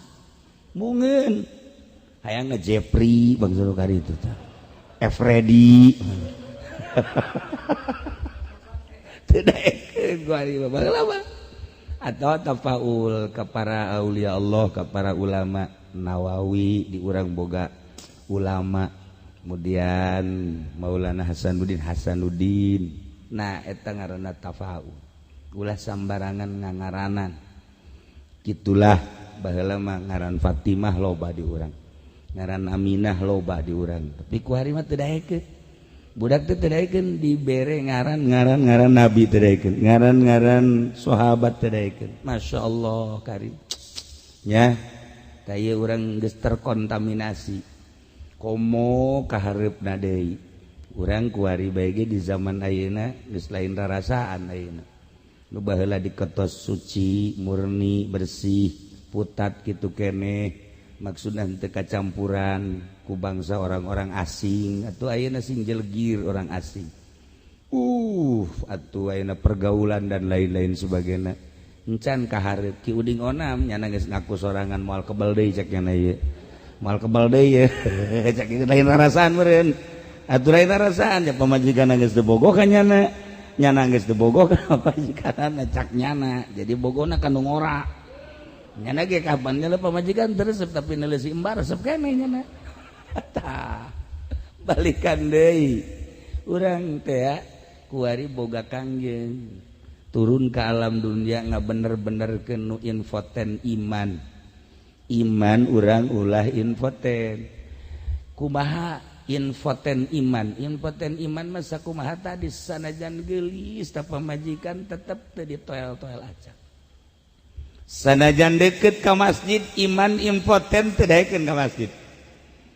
Bungeun. Hayang Jeffrey bangsa nu kari itu teh. Efredi. Teu daekeun kuari mah baheula mah. Atau tafaul ka para aulia Allah, ka para ulama. Nawawi di urang boga ulama. Kemudian Maulana Hasanuddin, Hasanuddin. Nah eta ngaranna tafaul. Ulah sambarangan ngangaranan. Gitulah baheula mah ngaran Fatimah loba di urang, ngaran Aminah loba di urang. Tapi ku hari mah teu daekeun. Budak teh teu daekeun dibere ngaran-ngaran ngaran nabi teu daekeun, ngaran-ngaran sahabat teu daekeun. Masya Allah karim. Ya, tah ieu urang geus terkontaminasi. Komo kahareupna deui. Urang kuari bae ge di zaman ayeuna geus lain rarasaan ayeuna. Nu baheula diketos suci, murni, bersih, putat kitu keneh, maksudna teu kacampuran ku bangsa orang-orang asing atuh ayeuna sing jelegir orang asing. Atuh ayeuna pergaulan dan lain-lain sebagainya. Encan kahareup Ki Uding Onam nyana geus ngaku sorangan moal kebel deui cek nyana ieu. Moal kebel deui ye. Cek ieu lain rarasaan meureun. Atuh lain rarasaan ya pamajikan geus teu bogoh ka nyana. Nyana geus teu bogoh ka pamajikanna cak nyana. Jadi bogona ka nu ngora. Nyana ge kapan nyala pamajikan teu resep tapi neuleusi embar resep keneh nyana. Tah. Balikan deui. Urang teh kuari boga kangjeng turun ke alam dunia ngabener-benerkeun nu infoten iman. Iman urang ulah infoten. Kumaha infoten iman? Infoten iman mah sakumaha tadi, sanajan geulis ta pamajikan tetep teu ditoel-toel aja. Sanajan deket ka masjid iman impoten teu daekeun ka masjid.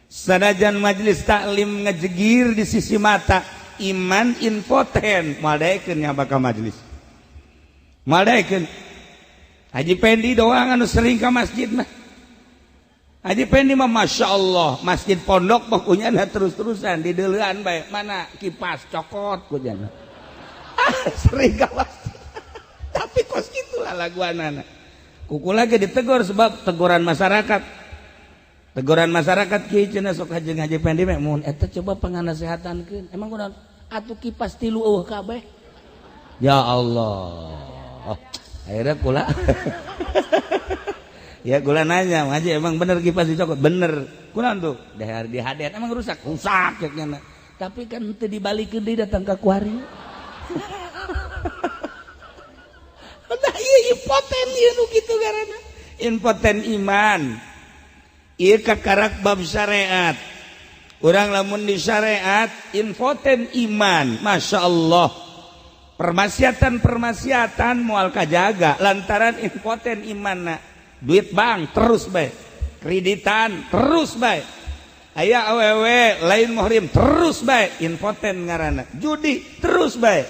Sanajan majelis taklim ngejegir di sisi mata iman impoten moal daekeun nyaba ka majelis. Moal daekeun. Haji Pendi doang anu sering ka masjid mah. Haji Pendi mah Masya Allah masjid pondok pokoknya ada terus-terusan di deulean bae mana kipas cokot kunyana. Ah, sering ka masjid. Tapi kos gitulah laguanana. Kuku lagi ditegur sebab teguran masyarakat. Teguran masyarakat kieu cenah sok haji Haji Pendi mah mun eta coba panganasehatankeun. Emang kunaon? Atuh kipas tilu eueuh kabeh. Ya Allah. Akhirnya kula ya kula nanya, Haji emang bener kipas dicokot? Bener. Kunaon tuh? Dahar di hadean emang rusak? Rusak cek nya. Tapi kan teu dibalikeun deui datang ka kuari. Nah ieu impoten ieu nu kitu karena impoten iman. Ieu kakarak bab syariat. Urang lamun di syariat infoten iman, Masya Allah. Permaksiatan-permaksiatan moal kajaga lantaran infoten imanna. Duit bank terus bae, kreditan terus bae. Aya awewe lain muhrim terus bae, infoten ngaranna. Judi terus bae.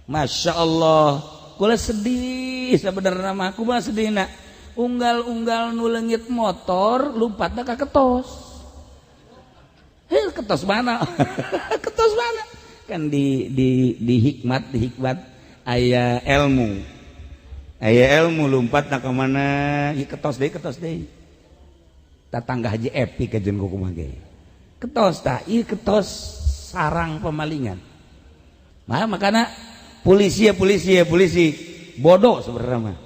Masya Allah, kula sedih sebenarnya mah, kumaha sedihna. Unggal-unggal nu leungit motor lompatna ka ketos. Heh, ketos mana? Ketos mana? Kan di hikmat, di hikmat aya ilmu. Aya ilmu lompatna ka mana? Ieu ketos deui, ketos deui. Tatangga Haji Epi kajeun kumaha ge. Ketos tah, ieu ketos sarang pemalingan. Mah makana polisi ya polisi ya polisi bodoh sebenarnya mah.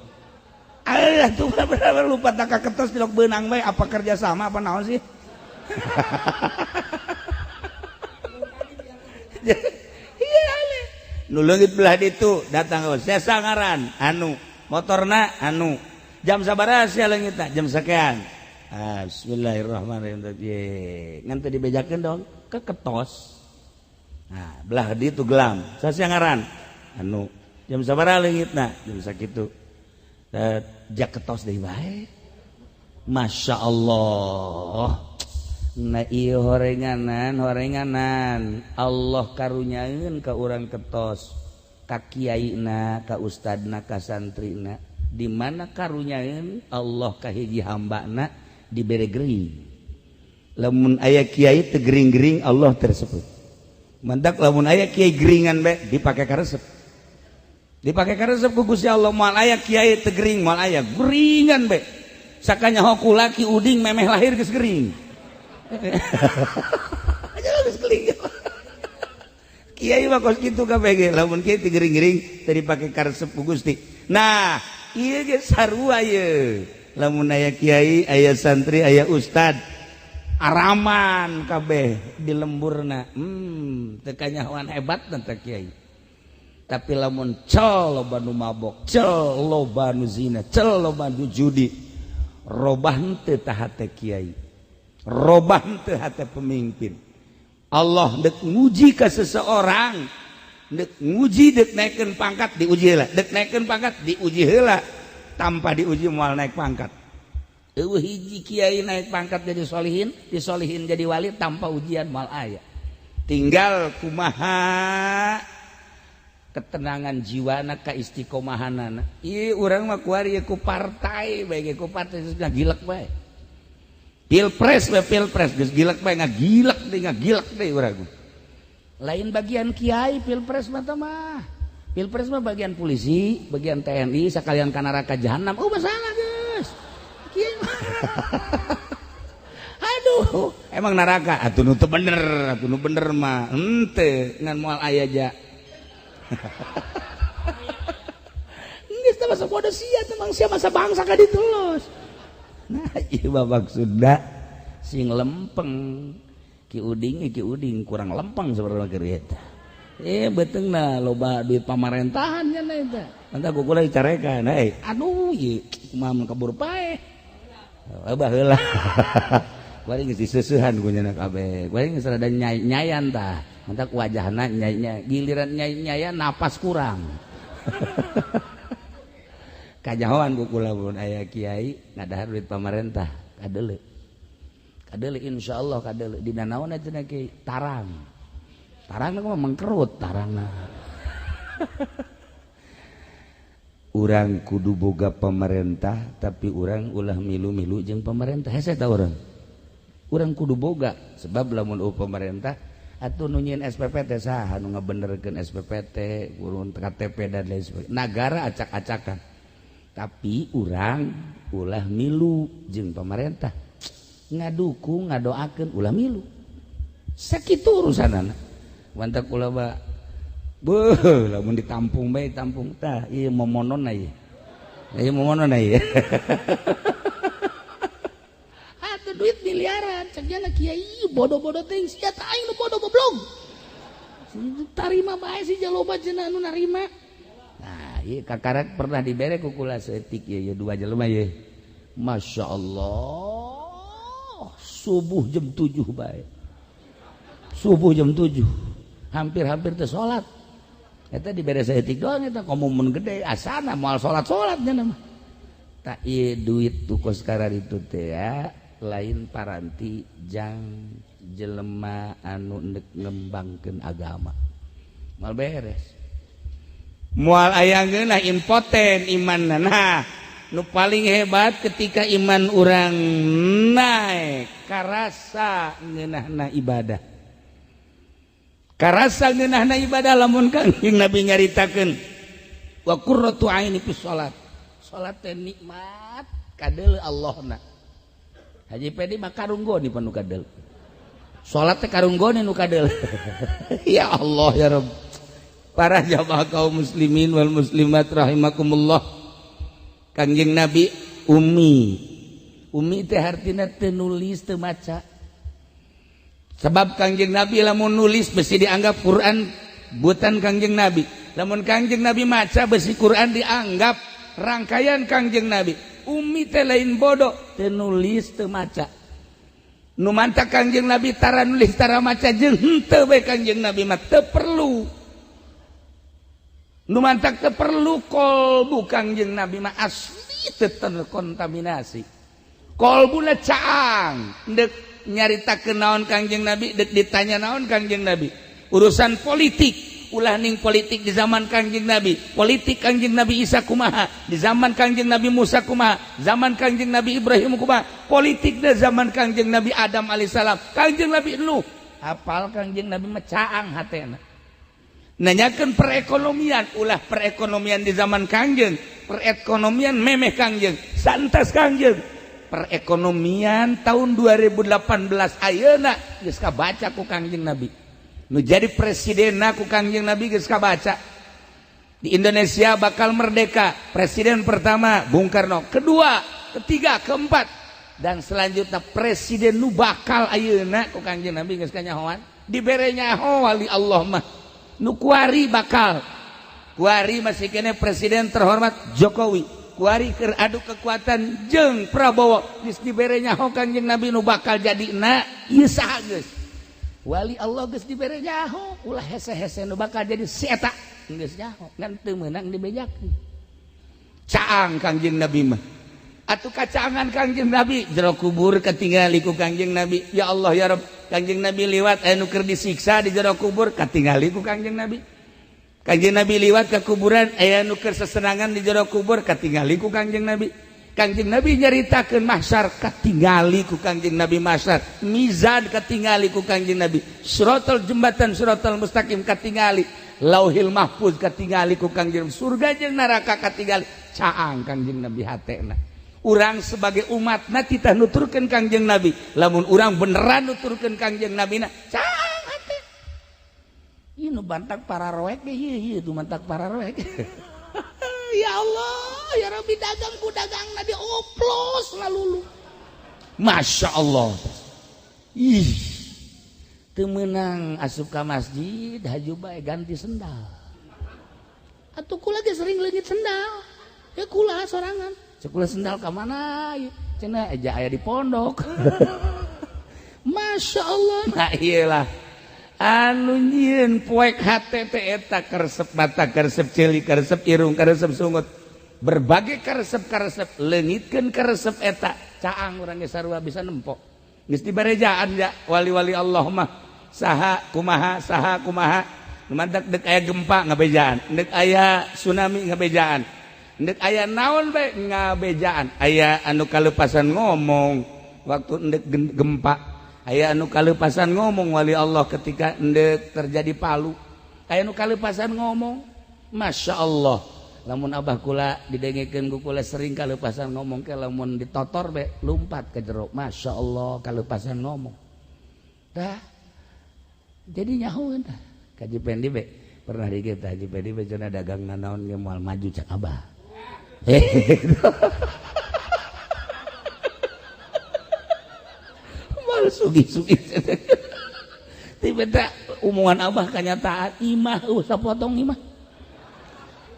Alah tuh berapa lupa tak ketos tilok benang bae, apa kerja sama apa naon sih? Iya aneh. Nu leungit belah ditu datang ke saya ngaran anu motorna anu jam sabaraha sia leungitna jam sekian. Ah, bismillahirrahmanirrahim. Ye, ngan teu dibejakeun dong ke ketos. Nah, belah ditu gelam. Sasia ngaran anu jam sabaraha leungitna jam sakitu. Jak ketos deui bae. Masya Allah. Nah ieu horenganan horenganan Allah karunyaeun ka urang ketos, ka kiaina, ka ustadna, ka santrina. Di mana karunyaeun Allah ka hiji hambana dibere gering. Lamun aya kiai teu gering-gering Allah tersebut. Mantak lamun aya kiai geringan bae dipake karesep. Dipake karesep ku Gusti Allah. Moal aya kiai teu gering, moal aya geringan bae. Sakanya hoku laki uding memeh lahir geus gering. Aja geus gering. Kiai mah kos kitu kabeh ge, lamun kiai teu gering-gering teu dipake karesep ku Gusti. Nah, ieu ge sarua ieu. Lamun aya kiai, aya santri, aya ustad, araman kabeh di lemburna. Teu kanyahoan hebat teh kiai. Tapi lamun cel loba nu mabok, cel loba nu zina, cel loba nu judi, robah henteu tah hate kiai, robah henteu hate pemimpin. Allah dek nguji ka seseorang, dek nguji dek naikkeun pangkat diuji heula, dek naikkeun pangkat diuji heula, tanpa diuji moal naik pangkat. Eueuh hiji kiai naik pangkat jadi solihin, disolihin jadi wali tanpa ujian moal aya. Tinggal kumaha ketenangan jiwana ka istiqomahanana. Ieu urang mah kuari ku partai bae ge, ku partai geus ngagilek bae. Pilpres bae, pilpres geus gilek bae, ngagilek deui, ngagilek deui urang. Lain bagian kiai pilpres mah teh mah. Pilpres mah bagian polisi, bagian TNI sakalian ka neraka jahanam. Oh masalah geus. Kiai mah. Aduh, emang neraka atuh nu teu bener, atuh nu bener mah henteu ngan moal aya ja. Geus teh masa bodoh sia teh mangsia masa bangsa ka ditu los. Nah, ieu mah maksudna sing lempeng. Ki Uding, Ki Uding kurang lempeng sebenarnya keur eta. Beuteungna loba duit pamarentahan nya eta. Mantap ku kula dicarekan euy. Aduh, ieu kumaha mun kabur paeh. Baheula. Kuari geus diseusehan ku nya kabeh. Kuari geus rada nyayan tah. Mantak wajahna nyai, giliran nyai-nyayan napas kurang. Kajahoan ku kula mun aya kiai ngadahar duit pamarentah, kadeuleu. Kadeuleu insyaallah kadeuleu. Dina naon cenah kiai? Tarang. Tarangna mah mengkerut tarangna. Urang kudu boga pemerintah tapi urang ulah milu-milu jeung pemerintah. Hese ta urang. Urang kudu boga sebab lamun pemerintah atuh nu nyieun SPPT saha nu ngabenerkeun SPPT, urun KTP dan lain sebagainya. Nagara acak-acakan. Tapi urang ulah milu jeung pemerintah. Ngadukung, ngadoakeun ulah milu. Sakitu urusanana. Wantak ulah ba beuh lamun ditampung bae tampung tah ieu momononna ieu. Ieu momononna ieu. Atuh duit miliaran cek jana kiai bodoh-bodoh teuing sia tah aing nu bodoh goblok. Tarima bae si jaloba cenah anu narima. Nah, ieu kakarak pernah dibere ku kula saeutik ieu dua jelema ieu. Masya Allah. Subuh jam 7 bae, subuh jam 7 hampir-hampir teh salat eta dibere saeutik doang. Eta komo mun gede asana moal salat-salat nya mah. Tak ieu duit tu kos itu teh ya lain paranti jang jelema anu ndek ngembangkeun agama. Moal beres, moal aya ngeunah, impoten iman. Nah, nu paling hebat ketika iman urang naik, karasa ngeunahna ibadah, karasa ngeunahna ibadah. Lamun Kangjeng Nabi nyaritakeun wa qurratu aini fi salat, salat teh nikmat kadeul Allahna. Haji Pedi mah karunggoni panu kadeul salat teh, karunggoni nu kadeul. Ya Allah, ya Rabb. Para jamaah kaum muslimin wal muslimat rahimakumullah, Kangjeng Nabi umi. Umi teh artina teu nulis, teu maca, sebab Kangjeng Nabi lamun nulis besi dianggap Quran buatan Kangjeng Nabi, lamun Kangjeng Nabi maca besi Quran dianggap rangkaian Kangjeng Nabi. Umi teh lain bodoh, teu nulis, teu maca. Nu mantak Kangjeng Nabi tara nulis, tara maca, jeung henteu bae Kangjeng Nabi mah teu perlu. Nu mantak teu perlu, kolbu Kangjeng Nabi mah asli teu terkontaminasi, kolbuna caang. Dek nyaritakeun naon Kangjeng Nabi, dek ditanya naon Kangjeng Nabi, urusan politik, ulah ning politik di zaman Kangjeng Nabi, politik Kangjeng Nabi Isa kumaha, di zaman Kangjeng Nabi Musa kumaha, zaman Kangjeng Nabi Ibrahim kumaha, politik di zaman Kangjeng Nabi Adam alaihissalam, Kangjeng Nabi Nuh, apal Kangjeng Nabi mah, caang hatena. Nanyakan perekonomian, ulah perekonomian di zaman Kangjeng, perekonomian memeh Kangjeng, santas Kangjeng, perekonomian tahun 2018 ayeuna geus kabaca ku Kangjeng Nabi. Nu jadi presiden ku Kangjeng Nabi geus kabaca. Di Indonesia bakal merdeka, presiden pertama Bung Karno, kedua, ketiga, keempat, dan selanjutnya presiden nu bakal ayeuna ku Kangjeng Nabi geus kanyahoan. Dibere nyaho wali Allah mah. Nu kuari bakal, kuari masih kene presiden terhormat Jokowi, kuari keur adu kekuatan jeung Prabowo, geus dibere nyaho Kangjeng Nabi nu bakal jadi na ieu saha. Geus wali Allah geus dibere nyaho, ulah hese-hese, nu bakal jadi si eta geus nyaho, ngan teu meunang dibejakeun. Caang Kangjeng Nabi mah. Atuh kacaangan Kangjeng Nabi, jero kubur katingali ku Kangjeng Nabi. Ya Allah, ya Rabb. Kangjeng Nabi liwat, aya nu keur disiksa di jero kubur, katingali ku Kangjeng Nabi. Kangjeng Nabi liwat ke kuburan, aya nu keur sesenangan di jero kubur, katingali ku Kangjeng Nabi. Kangjeng Nabi nyaritakeun mahsyar, katingali ku Kangjeng Nabi mahsyar, mizan katingali ku Kangjeng Nabi, siratal jembatan siratal mustaqim katingali, Lauhil Mahfuz katingali ku Kangjeng, surga jeung neraka katingali. Caang Kangjeng Nabi hatena. Urang sebagai umatna kita nuturkeun Kangjeng Nabi, lamun urang beneran nuturkeun Kangjeng Nabi na, caang hate. Ieu nu bantak para roek ge ieu, ieu nu mantak para roek. Ya Allah, ya Rabbi, dagang ku dagang na dioplos lalulu. Masya Allah. Ih, teu meunang asup ka masjid, haju bae ganti sendal. Atuh kula ge sering leungit sendal ya, kula sorangan. Sekolah sendal ka mana cenah aja aya di pondok. Masya Allah. Nah, iyalah anu nyieun poek hate teh eta karesep mata, karesep ceuli, karesep irung, karesep sungut, berbagai karesep-karesep, leungitkeun karesep eta, caang urang ge sarua bisa nempo. Geus dibarejaan ya wali-wali Allah mah, saha kumaha, saha kumaha. Nu mantak dek aya gempa ngabejaan, dek aya tsunami ngabejaan, dek aya naon bae ngabejaan. Aya anu kalepasan ngomong waktu ndek gempa, aya anu kalepasan ngomong wali Allah ketika ndek terjadi palu, aya anu kalepasan ngomong. Masya Allah, lamun abah kula didengekeun ku kula sering kalepasan ngomong ke, lamun ditotor be lumpat ke jero. Masya Allah, kalepasan ngomong dah jadi nyahoeun. Dah Kaji Pendi be pernah di kita, Haji Pendi be cenah dagang nanaon ge moal maju, cak abah. Moal sugi-sugi. Tiba omongan abah kenyataan, imah sapotong imah.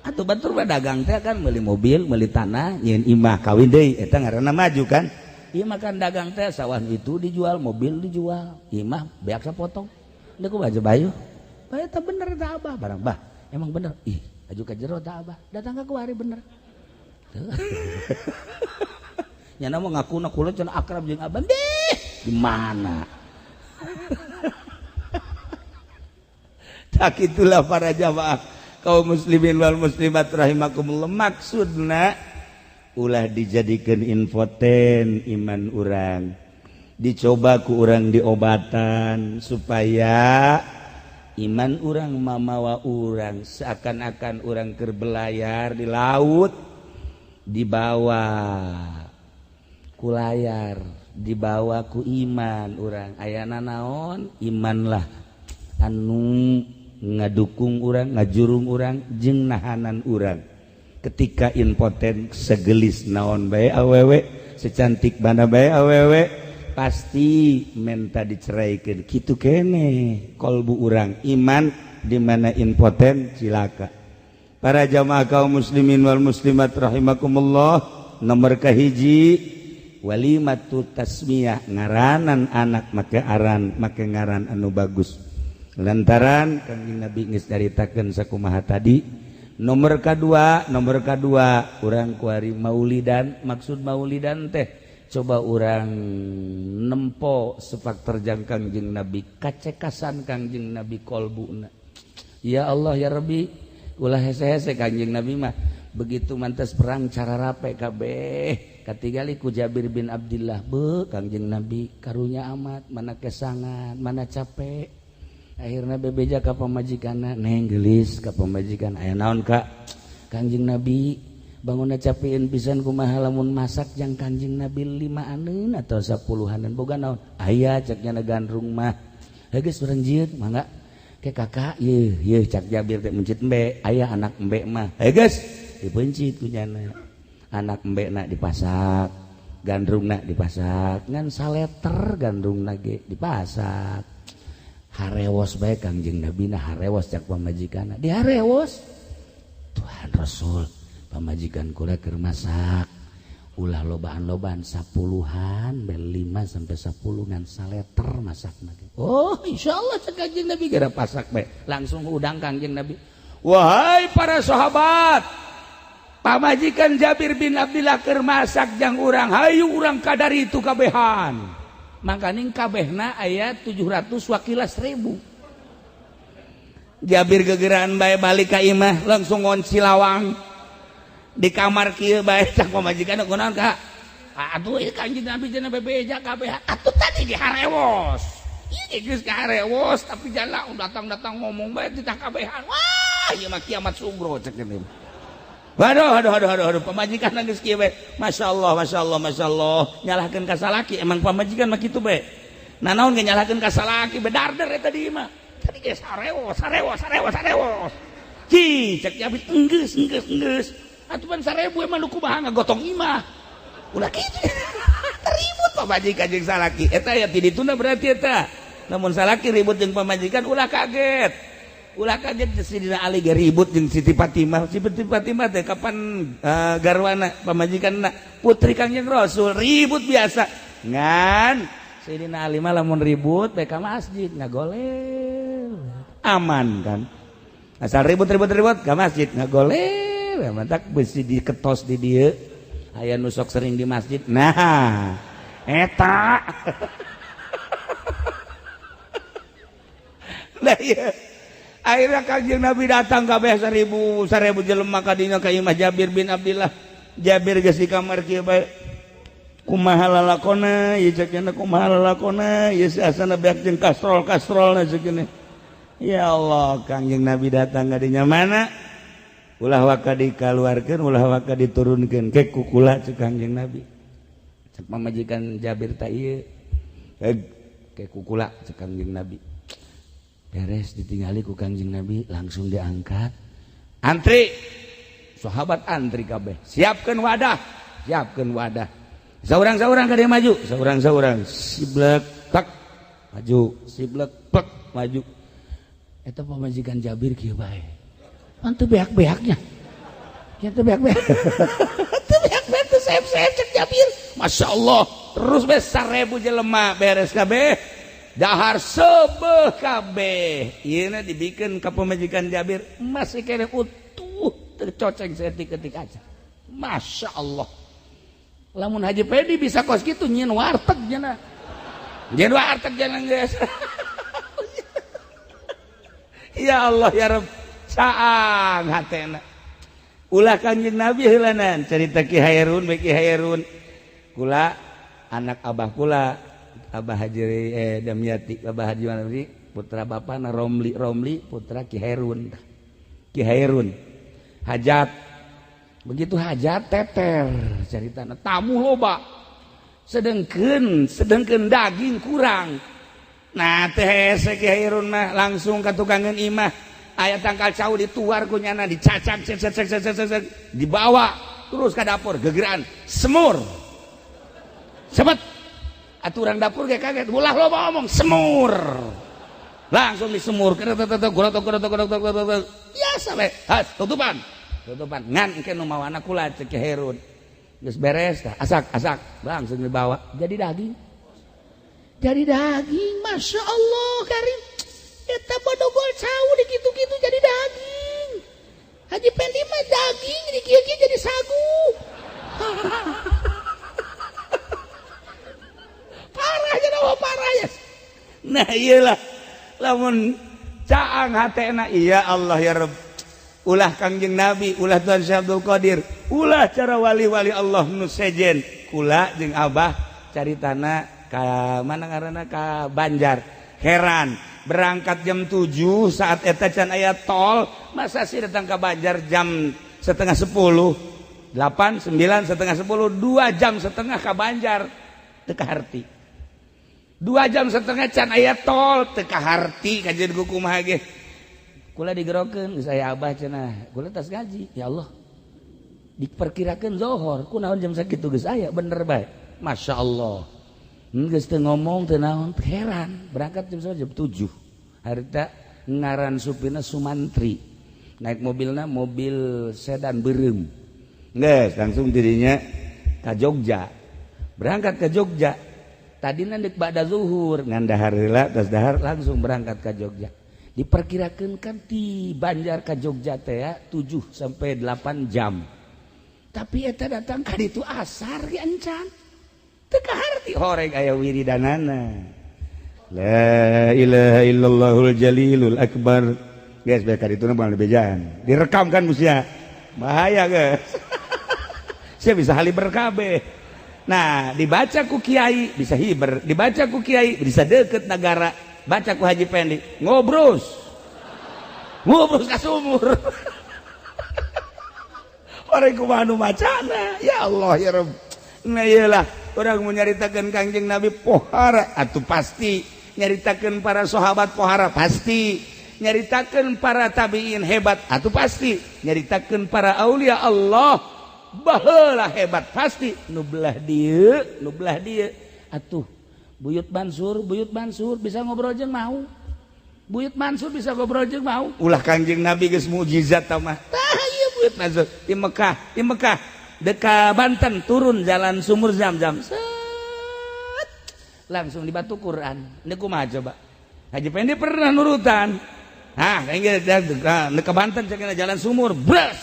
Atau batur mah dagang teh kan beli mobil, beli tanah, nyieun imah, kawin deui, eta ngaranna maju kan. Ieu makan dagang teh sawah itu dijual, mobil dijual, imah beak sapotong. Deuk ku baja bayu. Bae teh bener tah abah barang bah. Emang bener. Ih, aju ka jero tah abah. Datang ka kuari bener. Nyana mau ngakuna kula cenah akrab jeung abah. Dih, di mana? Tak itulah para jamaah kaum muslimin wal muslimat rahimakumullah. Maksudna ulah dijadikan infoten iman urang, dicoba ku urang diobatan supaya iman urang mamawa urang seakan-akan urang keur belayar di laut, dibawa ku layar, dibawa ku iman urang. Ayana naon? Imanlah anu ngadukung urang, ngajurung urang jeung nahanan urang. Ketika impoten segelis naon bae awewe, secantik mana bae awewe, pasti menta diceraikan. Kitu kene kolbu urang iman di mana impoten cilaka. Para jamaah kaum muslimin wal muslimat rahimakumullah, nomor kahiji walimatu tasmiyah, ngaranan anak make aran, make ngaran anu bagus. Lantaran Kangjeng Nabi geus nyaritakeun sakumaha tadi. Nomor kedua urang kuari maulidan. Maksud maulidan teh coba urang nempo sepak terjang Kangjeng Nabi, kacekasan Kangjeng Nabi kolbuna. Ya Allah ya Rabbi, ulah hese-hese Kangjeng Nabi mah begitu mantas perang cara rape kabeh. Katingali ku Jabir bin Abdillah, be Kangjeng Nabi karunya amat, mana kesangan, mana capek. Akhirnya bebeja ka pamajikanna, neng gelis ka pamajikan, aya naon kak? Kangjeng Nabi bangunna capeun pisan kumaha lamun masak jang Kangjeng Nabi 5-aneun atau 10-aneun boga naon? Aya cek nya gandrung mah. Heuh geus urang jieun mangga. Ke kakak yeuh yeuh cak Jabir teh mencit embe, aya anak embe mah. Heuh geus dipencit ku nyana. Anak embe na dipasak, gandrungna dipasak, ngan saleter gandrungna ge dipasak. Harewos bae Kangjeng Nabi na harewos cak pamajikanna. Di harewos Tuhan Rasul pamajikan kula keur masak. Ulah lobaan-lobaan 10-an bel 5 sampai 10 ngan saleter masakna. Oh, insyaallah cak Kangjeng Nabi gara pasak bae. Langsung udang Kangjeng Nabi. Wahai para sahabat, pamajikan Jabir bin Abdillah keur masak jang urang, hayu urang kadar itu kabehan. Makaning kabehna aya 700 wakila 1000. Jabir gegeran bae balik ka imah langsung ngonci lawang di kamar kieu bae cak pamajikan kunaon ka? Atuh ieu Kangjeng Nabi cenah bebeja kabeh. Atuh tadi di harewos. Ieu geus ka harewos tapi jala datang-datang ngomong bae ditah kabehan. Wah, ieu mah kiamat sugro cek teh. Waduh, aduh, aduh, aduh, aduh, pamajikan geus kieu bae. Masyaallah, masyaallah, masyaallah. Nyalahkeun ka salaki, emang pamajikan mah kitu bae. Nah naon ge nyalahkeun ka salaki bedarder eta di imah. Tadi geus harewos, harewos, harewos, harewos. Ci, cek Jabir enggeus, enggeus, enggeus. Atuh pan 1000 emang nu kumaha ngagotong imah. Ulah kitu. Ribut pamajikan jeung salaki. Eta ya ti dituna berarti eta. Namun salaki ribut jeung pamajikan ulah kaget. Ulah kaget Sidina Ali ge ribut jeung Siti Fatimah. Siti Fatimah teh kapan garwana pamajikanna putri Kangjeng Rasul ribut biasa. Ngan Sidina Ali mah lamun ribut bae ka masjid ngagolel. Aman kan? Asal ribut-ribut-ribut ka masjid ngagolel. Mantak besi diketos di dieu. Aya nu sok sering di masjid. Nah, eta. Nah iya. Akhirnya Kangjeng Nabi datang kabeh 1000 jelema ka dinya ka imah Jabir bin Abdillah. Jabir geus di kamar kieu bae. Kumaha lalakona ieu cek nya kumaha lalakona ieu si asana beak jeung kastrol-kastrolna cek nya. Ya Allah, Kangjeng Nabi datang ka dinya mana? Ulah waka dikaluarkeun, ulah waka diturunkeun ke kukula cek Kangjeng Nabi. Cek pamajikan Jabir ta ieu. Ke kukula cek Kangjeng Nabi. Beres ditinggali ku Kangjeng Nabi langsung diangkat. Antri. Sahabat antri kabeh. Siapkeun wadah, siapkeun wadah. Saurang-saurang ka dieu maju, saurang-saurang siblek tek maju, siblek pek maju. Eta pamajikan Jabir kieu bae. Pan teu beak-beaknya. Ya teu beak-beak. Teu beak-beak teu sep sep cek Jabir. Masya Allah terus be 1000 jelema beres kabeh dahar sebeh kabeh ieu na dibikeun ka pamajikan Jabir masih kene utuh tercoceng seetik-etik aja. Masya Allah lamun Haji Pedi bisa kos kitu nyieun warteg cenah nyieun warteg jangan geus. Ya Allah ya Rabb caang hatena ulah Kanjeng Nabi heulanan cerita Ki Hairun bae Ki Hairun kula anak abah kula Abah Haji Damyati Abah Haji Manabri putra bapana Romli Romli putra Ki Hairun Ki Hairun hajat begitu hajat teter ceritana tamu loba sedengkeun daging kurang. Nah teh hese Ki Hairun mah langsung ka tukangeun imah aya tangkal cau dituar ku nyana dicacak cek cek cek cek cek dibawa terus ka dapur gegeran semur cepet aturan dapur kayak kaget ulah loba omong semur langsung disemur biasa we has tutupan tutupan ngan engke nu mawana kula cek Ki Hairun geus beres tah asak asak langsung dibawa jadi daging Masya Allah karim eta bodogol cau dikitu-kitu jadi daging. Haji Pendi mah daging dikieu-kieu jadi sagu. Parah jadi parah ya. Nah iyalah lamun caang hatena iya Allah ya Rabb. Ulah Kangjeng Nabi, ulah Tuhan Syekh Abdul Qadir, ulah cara wali-wali Allah nu sejen. Kula jeung Abah caritana ka mana ngaranna ka Banjar. Heran berangkat jam 7 saat eta can aya tol masa sih datang ke Banjar jam 9:30 8 9 9:30 2 jam setengah ke Banjar teu kaharti 2 jam setengah can aya tol teu kaharti kajian ku kumaha ge kula digerokeun geus aya abah cenah kula tas gaji ya Allah diperkirakeun zohor kunaon jam sakitu geus aya bener bae Masya Allah geus teu ngomong teu naon heran berangkat jam 7 harita ngaran supirna Sumantri naik mobilna mobil sedan beureum geus langsung dirinya ka Jogja berangkat ke Jogja tadina deuk ba'da zuhur ngan dahar heula tas dahar langsung berangkat ka Jogja diperkirakeun kan ti Banjar ka Jogja teh ya 7 sampai 8 jam tapi eta datang ka ditu asar ge encan teu kaharti horeng aya wiridanana la ilaha illallahul jalilul akbar geus bae ka ditu mah bejaan direkam kan musia bahaya geus sia bisa haliber kabeh. Nah dibaca ku kiai bisa hiber dibaca ku kiai bisa deket negara baca ku Haji Pendi ngobrus ngobrus ka sumur horeng kumaha nu macana ya Allah ya Rabb. Nah iyalah orang mau nyaritakan Kangjeng Nabi pohara atuh pasti nyaritakan para sahabat pohara pasti nyaritakan para tabiin hebat atuh pasti nyaritakan para aulia Allah baheula hebat pasti nu belah dieu atuh Buyut Mansur bisa ngobrol jeung mau Buyut Mansur bisa ngobrol jeung mau ulah Kangjeng Nabi geus mukjizat tah mah tah ieu Buyut Mansur di Mekah deka Banten turun jalan sumur Zam-Zam set langsung di batu Quran ini kumaha coba Haji Pendi pernah nurutan ah kayaknya deka Banten cekina jalan sumur bres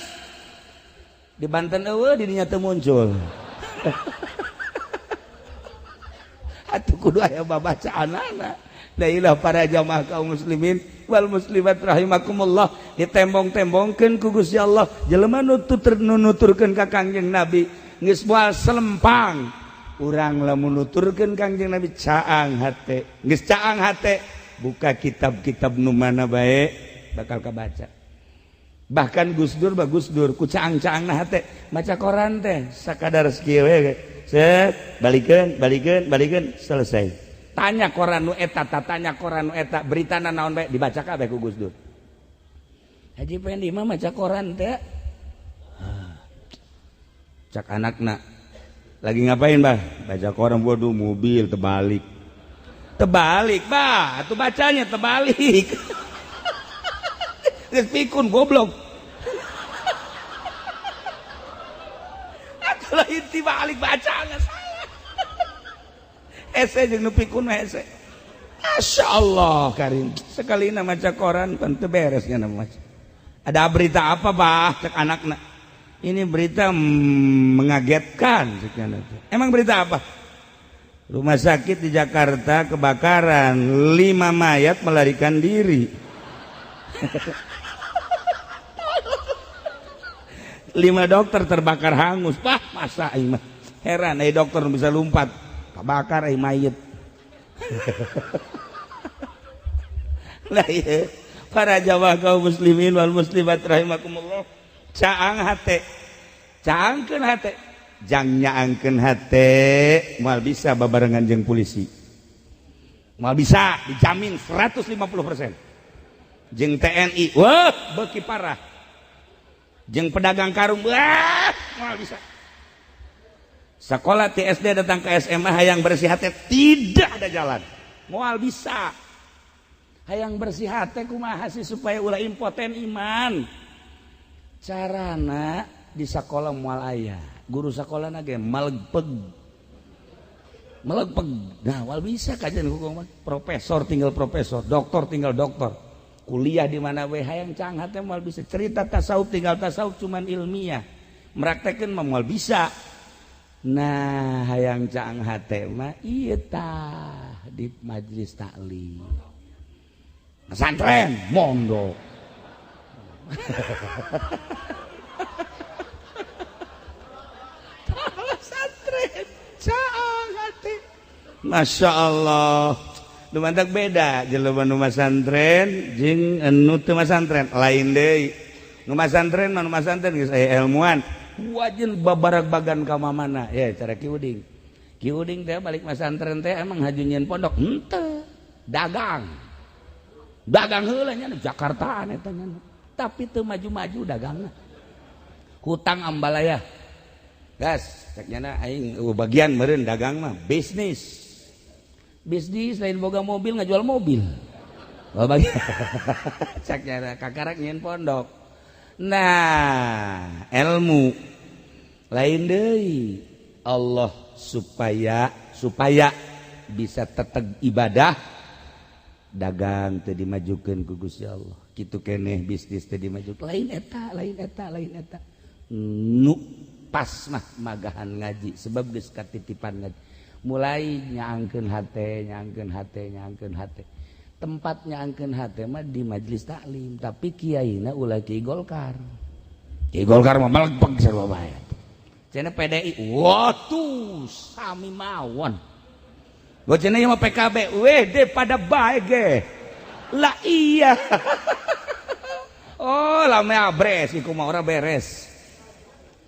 di Banten eueuh didinya teu muncul atuh kudu aya babacaanana. Dailah para jamaah kaum muslimin wal muslimat rahimakumullah ditembong-tembongkeun ku Gusti Allah jelema nu nuturkeun ka Kangjeng Nabi geus moal selempang urang lamun nuturkeun Kangjeng Nabi caang hate geus caang hate buka kitab-kitab nu mana bae bakal kabaca bahkan Gus Dur bagus Dur ku caang-caangna hate maca koran teh sakadar sakieu we set balikeun balikeun balikeun selesai. Tanya koran nu eta, tanya koran nu eta, beritana naon bae dibaca kabeh ku Gus Dur. Haji Pendi mah maca koran teh. Cak anakna. Lagi ngapain, Bah? Baca koran, waduh mobil terbalik. Terbalik, Bah. Atuh bacanya terbalik. Geus pikun goblok. Lain tibalik baca nggak salah. Hese jeung nu pikun hese. Masya Allah karim. Sekali na maca koran pan teu beres nya maca. Ada berita apa bah cek anakna? Ini berita mengagetkan cek. Emang berita apa? Rumah sakit di Jakarta kebakaran, 5 mayat melarikan diri. 5 dokter terbakar hangus. Wah, masa aing mah. Heran ai dokter bisa lompat, kebakar ai mayat. Lah ieu para jamaah kaum muslimin wal muslimat rahimakumullah. Caang hate. Caangkeun hate. Jang nyaangkeun hate moal bisa babarengan jeung polisi. Moal bisa, dijamin 150%. Jeung TNI, wah beuki parah. Jeung pedagang karung, wah moal bisa. Sekolah TSD datang ke SMA hayang bersih hate tidak ada jalan. Moal bisa. Hayang bersih hate kumaha sih supaya ulah impoten iman. Carana di sekolah moal aya. Guru sekolah ge melegpeg. Melegpeg. Nah, moal bisa kajian hukum mah. Profesor tinggal profesor, doktor tinggal doktor. Kuliah di mana we hayang caang hate moal bisa. Cerita tasawuf tinggal tasawuf cuman ilmiah. Meraktekeun mah moal bisa. Nah, hayang caang hate mah ieu tah di majelis taklim. Pesantren mondok. Pesantren caang hate. Masya Allah. Lumantak beda jelema nu masantren jeung anu teu masantren lain deui. Nu masantren mah nu masantren geus aya ilmuan. Wajin babarag bagan ka mamana ya cara Ki Uding. Ki Uding teh balik masantren teh emang haju nyieun pondok henteu. Dagang. Dagang heula nya Jakartaan eta nya. Tapi teu maju-maju dagangna. Hutang ambalaya. Gas, cek nyana aing bagian meureun dagang mah bisnis. Bisnis lain boga mobil ngajual mobil. Oh bagian. Cek nyana kakarak nyieun pondok. Nah, ilmu lain deui. Allah supaya bisa teteg ibadah dagang teu dimajukeun ku Gusti Allah. Kitu keneh bisnis teu dimajukeun. Lain eta, lain eta, lain eta. Nu pas mah magahan ngaji sebab geus katitipan ngaji. Mulai nyaangkeun hate, nyaangkeun hate, nyaangkeun hate. Tempat nyaangkeun hate mah di majelis taklim, tapi kiaina ulah kiai Golkar. Kiai Golkar mah melegpeg sarua bae. Cenah PDI, watuh sami mawon. Gua cenah ieu mah PKB, weh de pada bae ge. Lah iya. Oh, lame abres iku mah ora beres.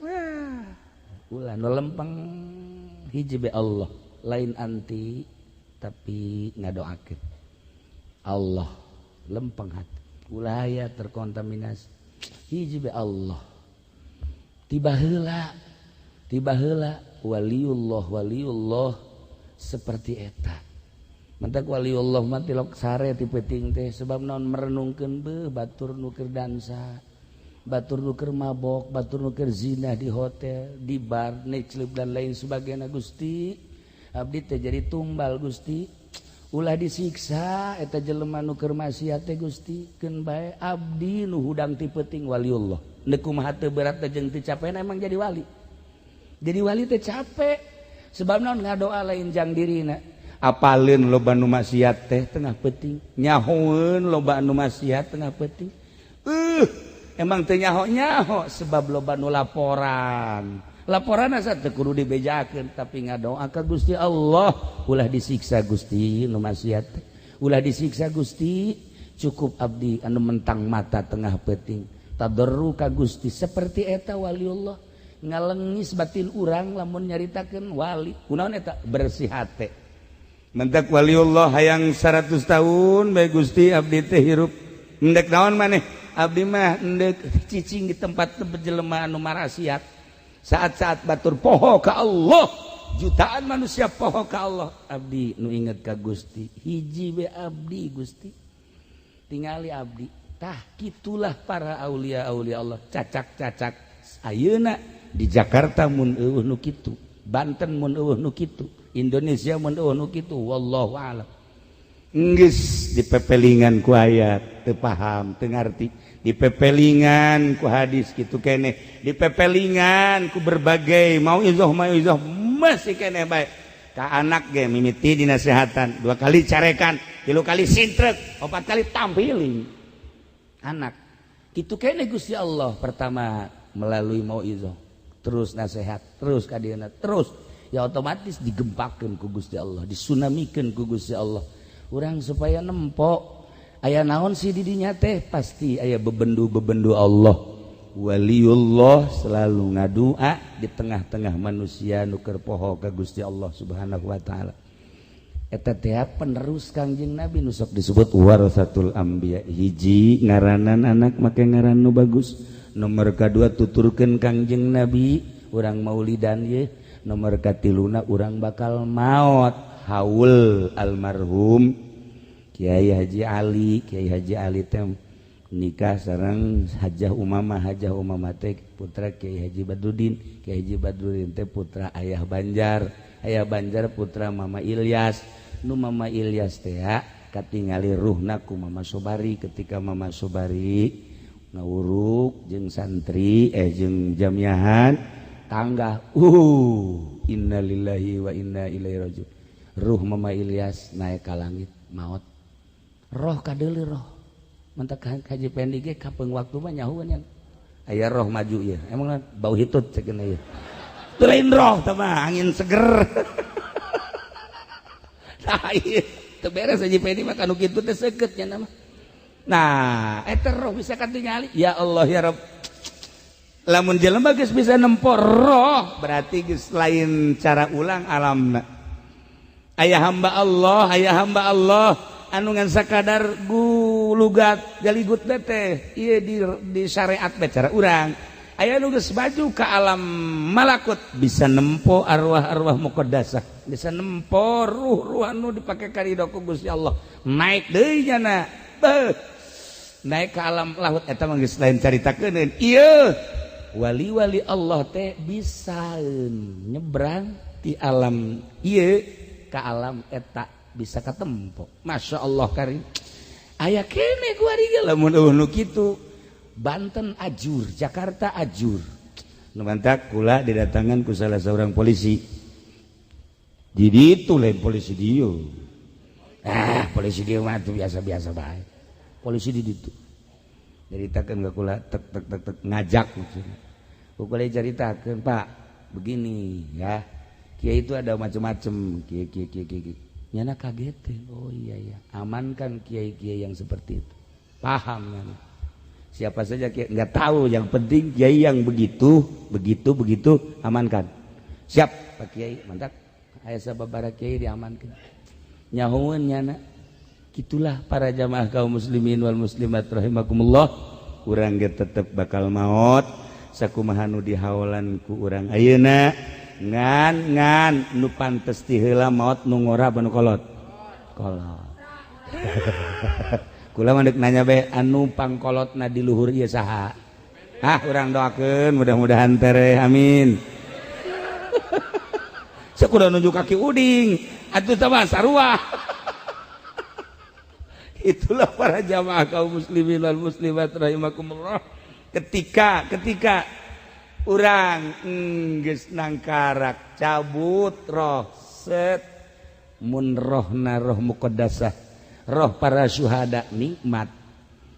Wah, ulah nu lempeng hiji be Allah, lain anti tapi ngadoakeun. Allah lempeng hati ulah aya terkontaminasi hiji be Allah. Tiba heula waliullah waliullah seperti eta. Mentak waliullah mah tilok sare ti peuting teh sebab naon merenungkeun beuh batur nu keur dansa, batur nu keur mabok, batur nu keur zina di hotel, di bar, nightclub dan lain sebagainya. Gusti abdi teh jadi tumbal Gusti. Ulah disiksa eta jelema nu keur maksiat teh Gusti, keun bae abdi nu hudang ti peuting waliullah. Neuk kumaha teu berat teh jeung teu capena emang jadi wali. Jadi wali teh capek sebab naon ngadoa lain jang dirina. Apaleun loba nu maksiat teh tengah peuting, nyahoeun loba nu maksiat tengah peuting. Emang teu nyaho-nyaho sebab loba nu laporan. Laporan asa teu kudu dibejakeun tapi ngadoa ka Gusti Allah, ulah disiksa Gusti nu maksiat, ulah disiksa Gusti, cukup abdi anu mentang mata tengah peuting. Tadarru ka Gusti seperti eta waliullah ngalengis batin urang lamun nyaritakeun wali. Kunaon eta bersih hate. Mentak waliullah hayang 100 tahun bae Gusti abdi teh hirup. Endek naon maneh? Abdi mah endek cicing di tempat jelema anu marasiat. Saat-saat batur poho ka Allah, jutaan manusia poho ka Allah, abdi nu inget ka Gusti, hiji we abdi Gusti, tingali abdi. Tah kitulah para aulia-aulia Allah, cacak-cacak ayeuna Di Jakarta mun eueuh nu kitu, Banten mun eueuh nu kitu, Indonesia mun eueuh nu kitu, wallahu a'lam. Geus dipepelingan ku ayat teu paham, teu ngarti, dipepelingan ku hadis kitu keneh, dipepelingan ku berbagai mauizoh mauizoh masih keneh bae. Ka anak ge mimiti dinasehatan, dua kali carekan, tilu kali sintrek, opat kali tampiling anak kitu keneh. Gusti Allah pertama melalui mauizoh, terus nasihat, terus kadieuna, terus ya otomatis digempakeun ku Gusti Allah, disunamikeun ku Gusti Allah urang supaya nempok aya naon sih di dinya teh. Pasti aya bebendu-bebendu Allah. Waliullah selalu ngadua di tengah-tengah manusia nu keur poho ka Gusti Allah Subhanahu wa taala. Eta teh penerus Kangjeng Nabi nu sok disebut warasatul anbiya. Hiji, ngaranan anak make ngaran nu bagus. Nomor kedua, tuturkeun Kangjeng Nabi, urang maulidan ye. Nomor katiluna, urang bakal maot, haul almarhum Kiai Haji Ali. Kiai Haji Ali teh nikah sareng Hajah Umamah. Hajah Umamah teh putra Kiai Haji Badrudin. Kiai Haji Badrudin teh putra Ayah Banjar. Ayah Banjar putra Mama Ilyas. Nu Mama Ilyas teh katingali ruhna ku Mama Sobari. Ketika Mama Sobari ngawuruk jeung santri, jeung jamiahan tangga, innalillahi wa inna ilaihi rajiun, ruh Mama Ilyas naik ka langit, maot roh kadeuleu roh. Mantak Haji Pendi ge kapeung waktu mah nyahueun yang aya roh maju ya, emang bau hitut cekeun ieu. Teu lain roh teh mah, angin seger. Nah, ieu teu beres. Haji Pendi mah kanu kitu teh seukeut nya mah. Nah, eta roh bisa katingali. Ya Allah ya Rabb, lamun jelema geus bisa nempo roh berarti geus lain cara ulang alamna. Aya hamba Allah, aya hamba Allah anu ngan sakadar gulugat galigut teh ieu di syariat bae cara urang. Aya nu geus maju ka alam malakut, bisa nempo arwah-arwah muqaddasah, bisa nempo ruh-ruh anu dipake karido ku Gusti Allah, naik deui nyana. Beuh, naik ke alam lahut. Eta mah geus lain caritakeun ieu. Wali-wali Allah teh bisa nyebrang di alam ieu ke alam eta, bisa katempo. Masya Allah karim, aya kene kuari ge lamun eueuh nu kitu. Banten ajur, Jakarta ajur. Nu mantak kula didatangan ku salah seorang polisi di ditu. Lain polisi dieu, ah, polisi dieu mah tuh biasa-biasa bae. Polisi di ditu nyaritakeun ka kula, tek tek tek tek, ngajak maksudnya. Ku kula caritakeun, "Pak, begini ya, kiai itu ada macam-macam, kiai kiai kiai kiai." Nyana kaget, "Oh iya ya, amankan kiai kiai yang seperti itu." Paham nyana siapa saja kiai nggak tahu, yang penting kiai yang begitu begitu begitu amankan. "Siap, Pak Kiai." Mantap, aya sababaraha kiai diamankan, nyahoeun nyana. Itulah para jamaah kaum muslimin wal muslimat rahimakumullah, urang ge tetep bakal maot sakumaha nu dihaolan ku urang ayeuna. Ngan ngan nu pantes ti heula maot nu ngora apa nu kolot? Kolot. Kula mah deuk nanya bae, anu pangkolotna di luhur ieu saha? Ah, urang doakeun mudah-mudahan tereh, amin. Sakuda nunjuk kaki uding atuh teh mah sarua. Itulah para jamaah kaum muslimin wal muslimat rahimakumullah, ketika ketika urang geus nangkarak cabut roh, set, mun rohna roh muqaddasah, roh para syuhada, nikmat.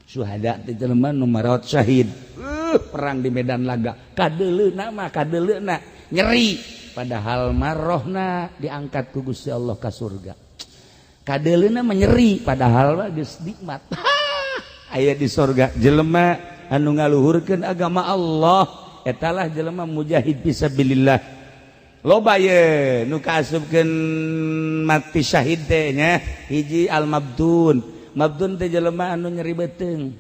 Syuhada teh jelema nu maraot syahid, perang di medan laga, kadeuleuna mah kadeuleuna nyeri, padahal mah rohna diangkat ku Gusti Allah ka surga. Kadeuleuna mah nyeri, padahal mah geus nikmat, aya di surga. Jelema anu ngaluhurkeun agama Allah, etalah jelema mujahid fisabilillah. Loba ye nu kaasupkeun mati syahid teh nya. Hiji, al mabtun. Mabtun teh jelema anu nyeri beuteung.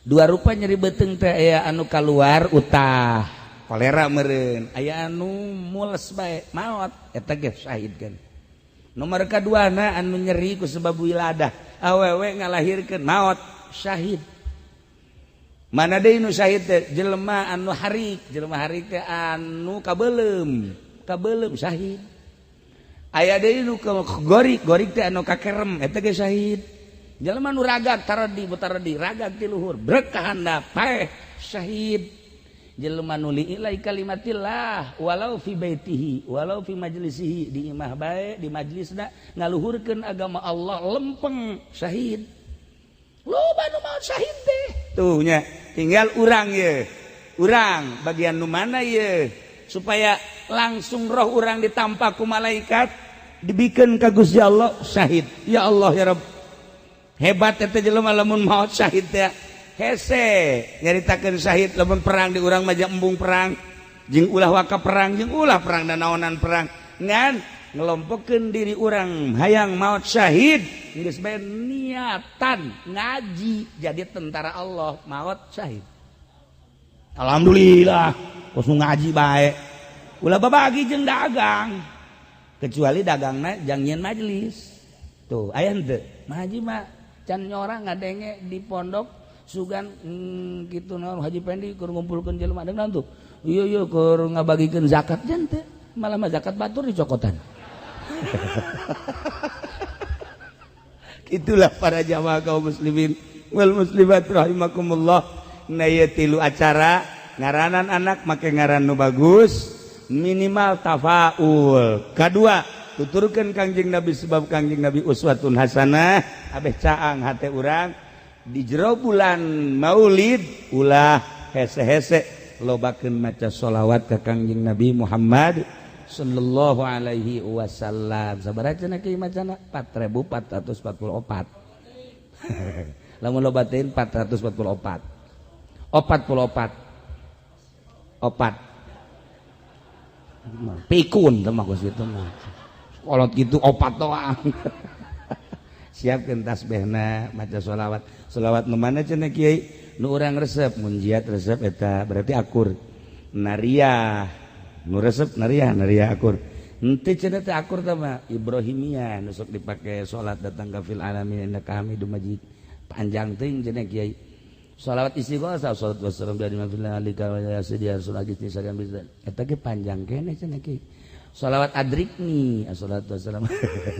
Dua rupa nyeri beuteung teh, aya anu kaluar utah, kolera meureun, aya anu mules bae maot, eta ge syahid kan. Nomor kaduana, anu nyeri ku sebab wiladah, awewe ngalahirkeun maot, syahid. Mana deui nu syahid teh? Jelema anu harik, jelema harik teh anu kabeuleum, kabeuleum syahid. Aya deui nu gorik, gorik teh anu kakerem, eta ge syahid. Jelema nu ragag taradi butaradi, ragag ti luhur, brek ka handap, paeh syahid. Jelema nu li'ilai kalimatillah walau fi baitihi walau fi majlisihi, di imah bae di majlisna ngaluhurkeun agama Allah lempeng syahid. Loba nu maot syahid teh. Tuh nya, tinggal urang ye. Urang bagian nu mana ye supaya langsung roh urang ditampa ku malaikat dibikeun ka Gusti Allah syahid. Ya Allah ya Rabb. Hebat eta jelema lamun maot syahid teh. Hese nyaritakeun syahid lamun perang di urang mah embung perang jeung ulah waka perang jeung ulah perang dan naonan perang ngan ngelompokeun diri urang hayang maot syahid geus bae niatan ngaji jadi tentara Allah maot syahid. Alhamdulillah kos ngaji bae ulah babagi jeung dagang kecuali dagangna jang nyieun majelis tuh aya henteu ngaji mah can nyora ngadenge di pondok sugan gitu naon Haji Pendi keur ngumpulkeun jelema deung tuh iya iya keur ngabagikeun zakat jan teh malah mah zakat batur dicokotan. Itulah para jamaah kaum muslimin wal muslimat rahimakumullah. Nah ieu tilu acara ngaranan anak make ngaran nu bagus minimal tafaul. Kadua tuturkeun Kangjeng Nabi sebab Kangjeng Nabi uswatun hasanah abeh caang hate urang di jero bulan Maulid ulah hese-hese lobakeun maca sholawat ka Kangjeng Nabi Muhammad sallallahu alaihi wasallam. Sabaraha cenah kieu macana 4444. Lamun loba teh 444. 44. Opat. Pikun teh mah geus kitu mah. Kolot kitu opat doang. Siapkeun tasbihna maca sholawat. Sholawat nu mana cenah kiai? Nu urang resep munjiat resep eta berarti akur. Nariah nu resep nariah nariah akur. Henteu cenah teh akur teh mah Ibrahimiyah nu sok dipake salat datang ka fil alamin innaka Hamidum Majid. Panjang teuing cenah kiai. Sholawat istighosah salat wassalam bi alika wa ya sayyidi rasul agis sarian bisa. Eta ge panjang keneh cenah kiai. Sholawat adrikni assalatu wassalam.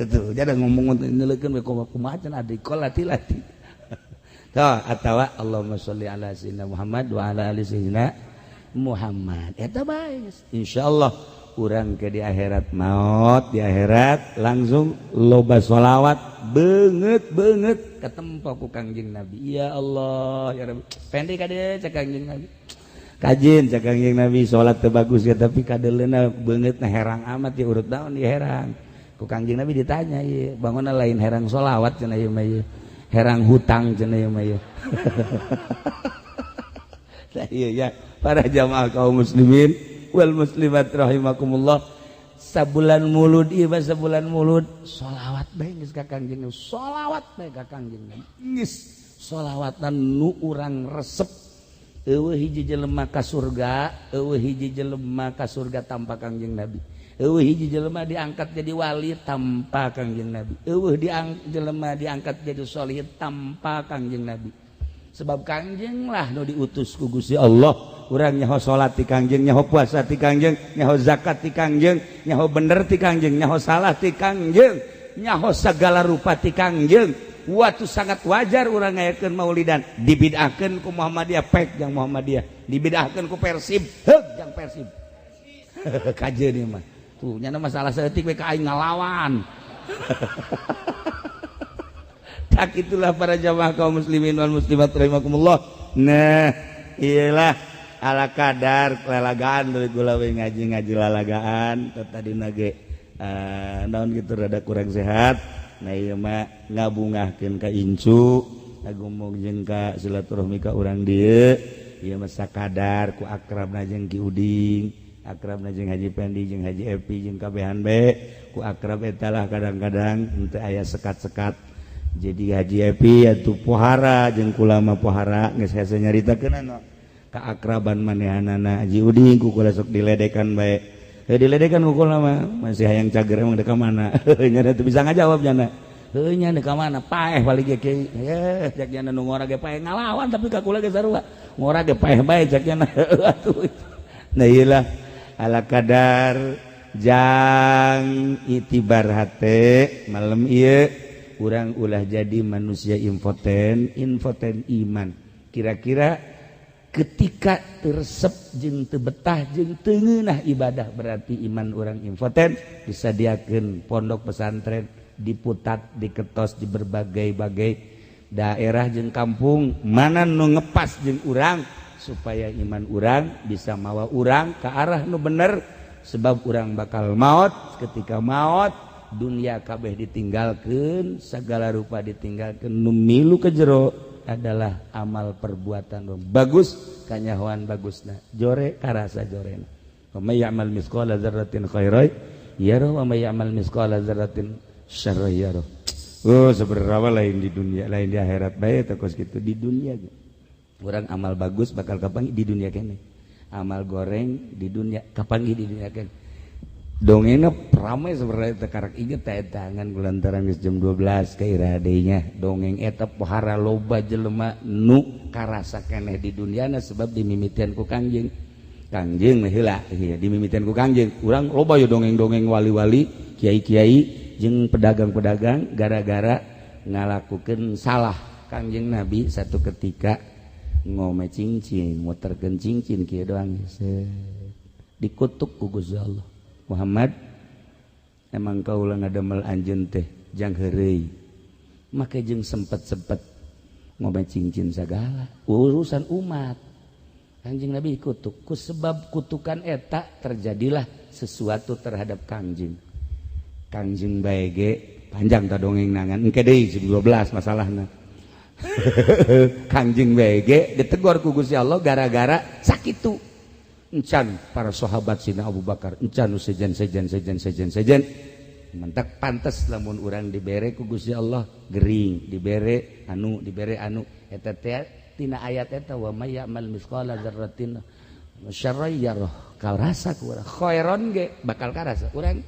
Tuh jadi ngomong nyeleukeun we kumaha cenah adrikol lati-lati. Tuh atawa Allahumma sholli ala sayyidina Muhammad wa ala ali sayyidina Muhammad. Eta bae insyaallah urang ke di akhirat maot di akhirat langsung loba sholawat beungeut beungeut katempo ku Kangjeng Nabi. Ya Allah ya Rabbi. Pendi ka dieu cek Kangjeng Nabi. Kajin cek Kangjeng Nabi salat teu bagus ya tapi kadeleuna beungeutna herang amat ya urut daun di herang. Ku Kangjeng Nabi ditanya ieu bangunna lain herang sholawat cenah ieu mah ieu. Herang hutang cenah ieu mah ieu. Nah iya ya para jamaah kaum muslimin wal muslimat rahimakumullah. Sabulan mulud ieu mah sabulan mulud sholawat bae geus ka Kangjeng Nabi. Sholawat bae ka Kangjeng Nabi. Geus sholawatan nu urang resep. Eueuh hiji jelema ka surga, eueuh hiji jelema ka surga tanpa Kangjeng Nabi. Eueuh hiji jelema diangkat jadi wali tanpa Kangjeng Nabi. Eueuh jelema diangkat jadi sholih tanpa Kangjeng Nabi. Sebab Kangjeng lah nu diutus ku Gusti Allah. Urang nyaho salat ti Kangjeng, nyaho puasa ti Kangjeng, nyaho zakat ti Kangjeng, nyaho bener ti Kangjeng, nyaho salah ti Kangjeng, nyaho segala rupa ti Kangjeng. Waktu sangat wajar urang ngayakeun maulidan dibid'ahkeun ku Muhammadiyah pek jang Muhammadiyah, dibid'ahkeun ku Persib heug jang Persib. Kajeun ieu mah. Tuh nya masalah saeutik we ka aing ngalawan. Tak itulah para jamaah kaum muslimin wal muslimat rahimakumullah. Nah, iyalah ala kadar lalagaan dari gula we ngaji-ngaji lalagaan tadi nage naon gitu rada kurang sehat. Nah ieu mah ngabungahkeun ka incu, ngagumung jeung ka silaturahmi ka urang dieu. Ieu mah sakadar ku akrabna jeung Ki Uding, akrabna jeung Haji Pendi jeung Haji Epi jeung kabehan be, ku akrab eta lah kadang-kadang henteu aya sekat-sekat. Jadi Haji Epi atuh pohara jeung kulama pohara geus hese nyaritakeun kaakraban manehanana. Haji Uding ku kula sok diledekan bae. Diledekan ku kula mah masih hayang cager emang deka mana. Nya teu bisa ngajawab nyana. Heuh nya ka mana paeh balik ge kiai. Ye cek nya nu ngora ge paeh ngalawan, tapi ka kula ge sarua. Ngora ge paeh bae cek nya atuh. Nah, ieu lah ala kadar jang itibar hate malam ieu, urang ulah jadi manusia impoten, impoten iman. Kira-kira ketika teresep jeung teu betah jeung teu ngeunah ibadah, berarti iman urang impoten. Disadiakeun pondok pesantren, diputat, diketos di berbagai-bagai daerah jeung kampung mana nu ngepas jeung urang, supaya iman urang bisa mawa urang ke arah nu bener, sebab urang bakal maut. Ketika maut, dunia kabeh ditinggalkan, segala rupa ditinggalkan, nu milu ke jero adalah amal perbuatan. Bagus kanyahoan bagusna, jore karasa jorena. Wa may ya'mal mithqala dzarratin khairan yarah wa may ya'mal mithqala dzarratin syarran yarah. Oh, seberapa lain di dunia, lain di akhirat bae teh kos kitu. Di dunia ge urang amal bagus bakal kapanggih di dunia kene, amal goreng di dunia kapanggih di dunia kene. Dongengna rame sebenarnya, teh karak inget teh eta, ngan kulantaran geus jam 12 ka iraha deui nya. Dongeng eta pohara loba jelema nu karasa keneh di duniana, sebab dimimitian ku Kangjeng. Kangjeng mah heula ieu dimimitian ku Kangjeng. Urang loba yo dongeng-dongeng wali-wali, kiai-kiai jeung pedagang-pedagang gara-gara ngalakukeun salah. Kangjeng Nabi satu ketika ngome cincin, muterkeun cincin kieu doang, dikutuk ku Gusti Allah. "Muhammad, emang kaula ngadamel anjeun teh jang heureuy, make jeung sempet-sempet ngome cincin sagala urusan umat." Kanjeng Nabi kutuk. Ku sebab kutukan eta terjadilah sesuatu terhadap Kangjeng. Kangjeng bae ge panjang ta dongeng nangan engke deui jam 12 masalahna. Kangjeng bae ge ditegor ku Gusti Allah gara-gara sakitu. Encan para sahabat Sina Abu Bakar, encan nu sejen sejen sejen sejen sejen. Mentak pantes lamun urang dibere ku Gusti Allah gering, dibere anu, dibere anu eta teh tina ayat eta, wa may ya'mal mithqala dzarratin syarran yarah. Karasa ku urang khairon ge bakal karasa. Urang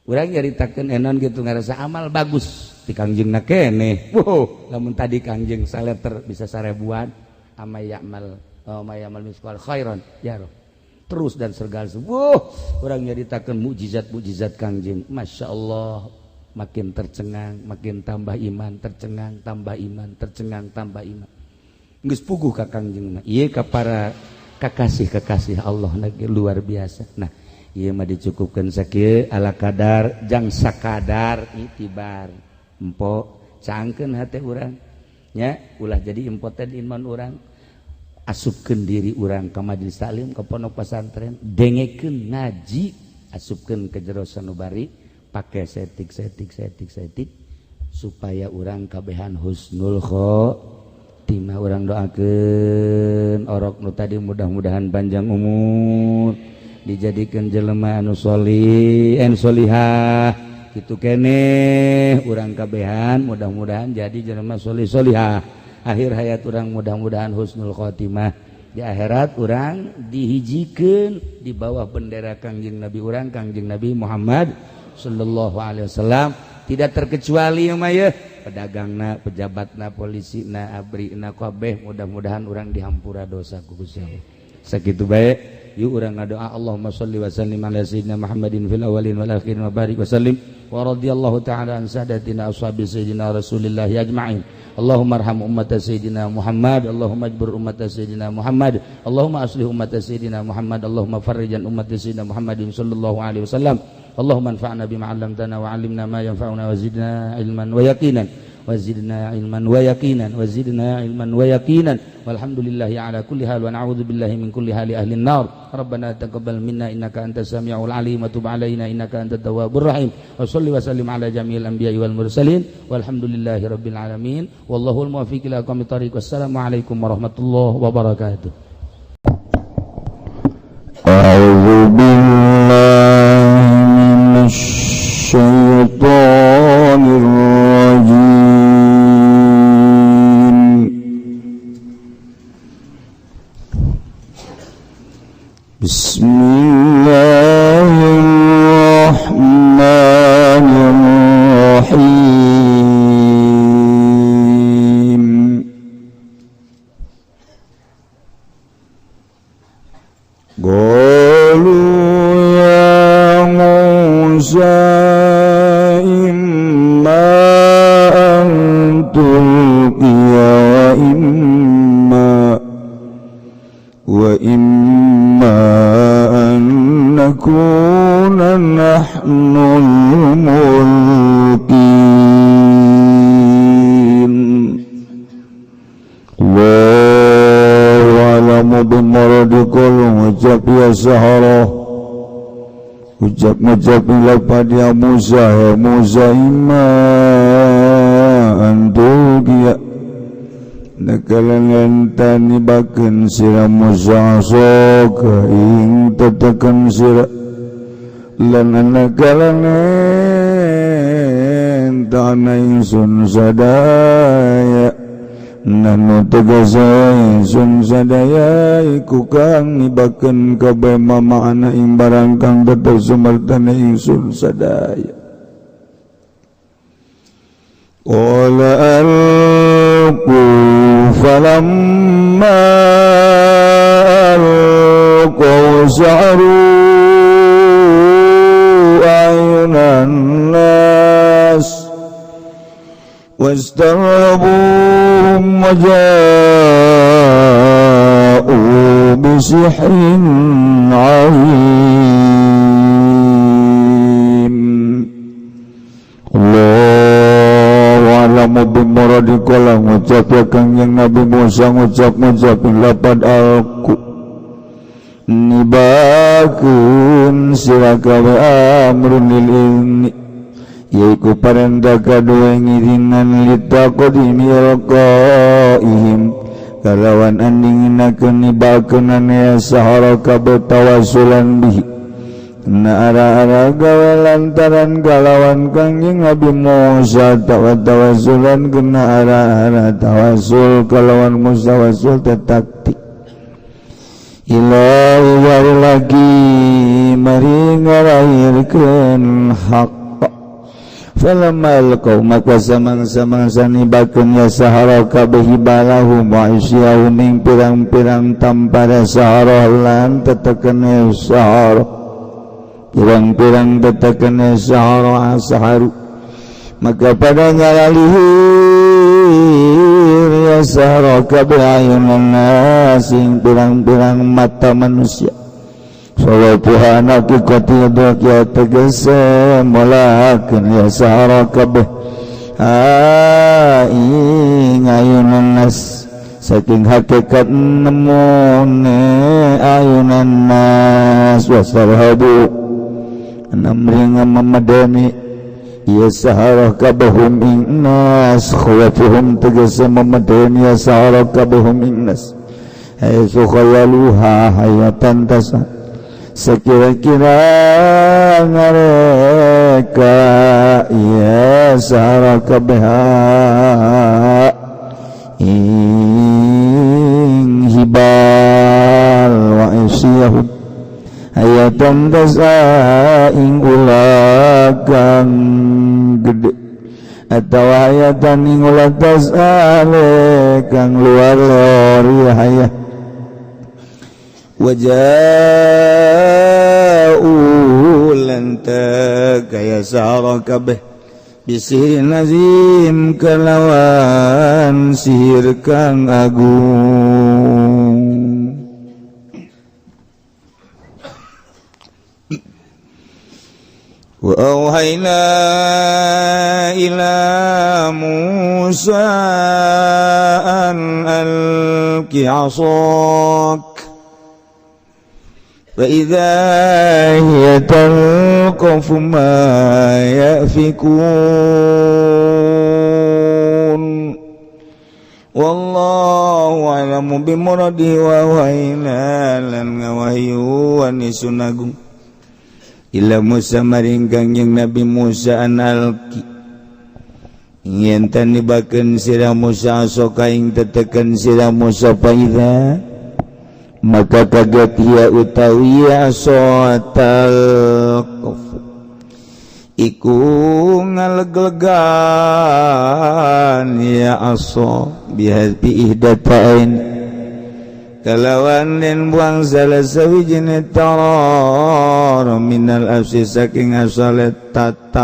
urang nyaritakeun enon gitu, ngarasa amal bagus di Kangjengna keneh. Wow, lamun tadi Kangjeng saleter bisa sarebuan, ama ya'mal, oh, may ya'mal mithqala khairon yarah terus dan segala. Wuh, urang nyaritakeun mukjizat-mukjizat Kangjeng, Masya Allah, makin tercengang makin tambah iman, tercengang tambah iman, tercengang tambah iman, geus puguh ka Kangjeng. Ieu ka para kakasih-kekasih Allah lagi luar biasa. Nah, ieu mah dicukupkan sakieu ala kadar jang sakadar itibar. Empo cangkeun hate urang nya, ulah jadi impoten iman urang. Asupkeun diri urang ka majelis taklim, ka pondok pesantren, dengekeun ngaji, asupkeun ke jero sanubari, pake setik setik setik setik supaya urang kabehan husnul khotimah. Urang doakeun orok nu tadi, mudah-mudahan panjang umur, dijadikan jelema anu solih anu solihah kitu keneh. Urang kabehan mudah-mudahan jadi jelema solih solihah. Akhir hayat urang mudah-mudahan husnul khotimah. Di akhirat urang dihijikeun di bawah bendera Kangjeng Nabi urang, Kangjeng Nabi Muhammad sallallahu alaihi wasallam. Tidak terkecuali mah ye pedagangna, pejabatna, polisina, abrina, kabeh mudah-mudahan urang dihampura dosa ku Gusti Allah. Sakitu bae, yuk urang ngadoa. Allahumma sholli wa sallim ala sayyidina Muhammadin fil awwalin wal akhirin wa barik wa sallim wa radhiyallahu ta'ala an sadatina ashabi sayyidina Rasulillah ajma'in. Allahumma arham ummat sayyidina Muhammad, Allahumma ajbur ummat sayyidina Muhammad, Allahumma aslih ummat sayyidina Muhammad, Allahumma farrijan ummat sayyidina Muhammadin sallallahu alaihi wasallam. Allahumma anfa'na bima 'allamtana wa 'allimna ma yanfa'una wa zidna ilman wa yaqinan, wa zidna ilman wa yaqinan, wa zidna ilman wa yaqinan. Walhamdulillahi ala kulli hal wa na'udzu billahi min kulli hali ahli an-nar. Rabbana taqabbal minna innaka antas samiul alim wa tub alaina innaka antat tawwabur rahim. Wa shalli wa sallim ala jami'il anbiya'i wal mursalin, walhamdulillahi rabbil alamin, wallahul muwaffiq ila aqwamit thariq. Wassalamu alaikum warahmatullahi wabarakatuh. أعوذ بالله من الشيطان الرجيم. بسم الله الرحمن الرحيم. نكون نحن الملقين. الله أعلم بمرادكم. Ngucap ya sahara, ucap ngucap lapad ya Musa, ya Musa, إما أن تلقي nakalangan tanibakeun sira Musa عصاك ing teteken sira lan nakalangan tanah ingsun sadaya نحن tegese ingsun sadaya iku kang nibakeun kabeh ما معنا ing barang kang tetep sumertane ingsun sadaya. قال ألقوا، فلما ألقوا سحروا أعين الناس واسترهبوهم وجاءوا بسحر عظيم. الله أعلم بمراده. قال ngucap ya Kangjeng Nabi Musa, ngucap ngucap lapad ألقوا nibakeun sira kabeh أمر للإذن yaiku parentah kadua ngidinan لتقديم إلقائهم kalawan andinginakeun nibakeun ya sahara kabeh توسلا به na ara-ara gawe lantaran kalawan Kangjeng Nabi Musa tawa توسلا kena ara-ara tawasul kalawan Musa wasul taktik إلى lagi mari ngarahirkeun hak. فلما ألقوا maka samang-samangsa nibakeun ya sahara kabeh حبالهم وعصيهم ing pirang-pirang tampara sahara lan tetekene sahara, pirang-pirang tetekene sahara saharu, maka pada ngalalihir ya sahara kabeh أعين الناس ing pirang-pirang mata manusia. Salapuhan hakikati ya tegese molakeun ya sahara kabeh ing أعين الناس saking hakikat nemune أعين الناس. واسترهبوا namri ngamemadani ya sahara kabeh هم ing nas, خوفهم tegese memadani ya sahara kabeh هم ing nas حيث خيلوها hayatan tasa sekira-kira mereka ya sahara kabeh ing حبال وعصيهم hayatan tasa ing ulah kang gede atau hayatan ing ulah tasa kang luar lor ya hayah. وجاءوا lan kaya sahara kabeh بسحر عظيم kalawan sihir kang agung. وأوحينا إلى موسى أن ألق عصاك فإذا هي تلقف ما يأفكون. والله أعلم بمراده. وأوحينا lan ngawahyuan ingsun agung إلى موسى maring Kangjeng Nabi Musa أن ألق yen tanibakeun sira Musa عصاك ing teteken sira Musa. فإذا maka kaget هي utawi aso تلقف iku ngaleglegan ya aso بحذف إحدى التاءين kalawan den buang salah sawijine tarar من الأصل saking asale tatalqaf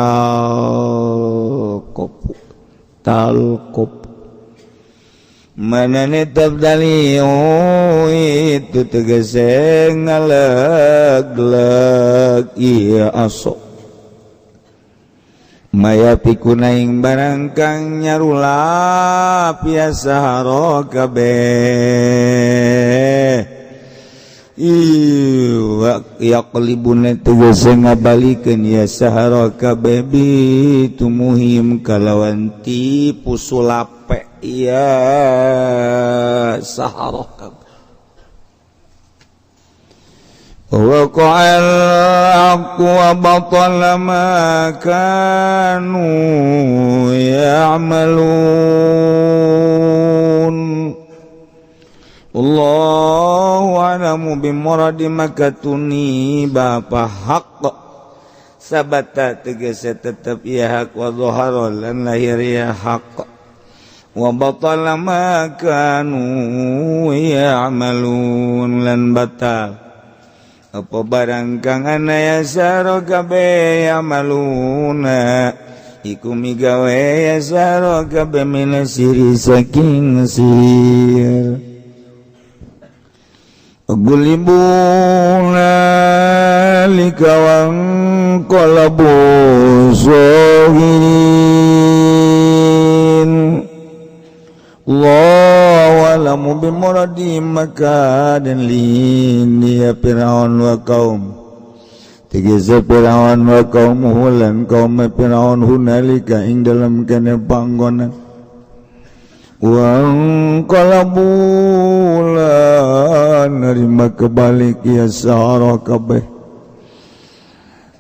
talqaf manane tabdali itu tegese ngalegleg. Iya aso maya pikuna ing barang kang nyarulap ya sahara kabeh. Yaqlibuna tegese ngabalikeun ya sahara kabeh bitumuhim kalawan tipu sulape ya sahara kabeh. Waqa'al haqqu wa batala ma kanu ya'malun. Allahu a'lamu bimuradi makatuni bapa haq sabata tegese tetep ya hak wa dhahara lan lahir ya haq wa batala ma kanu ya'malun lan batal apa barang kang ana ya saro kabeh yamaluna iku migawe ya saro kabeh minasiri saking sihir. Gulibuna likawan qalabu sohirin. Allahu a'lamu bimuradi makadan lini ya Fir'aun wa kaum. Tegese Fir'aun wa kaumuhu lan kaum Fir'aun hunalika ing dalam kene panggonan. Wa qalabu lan nerima kebalik ya sahara kabeh.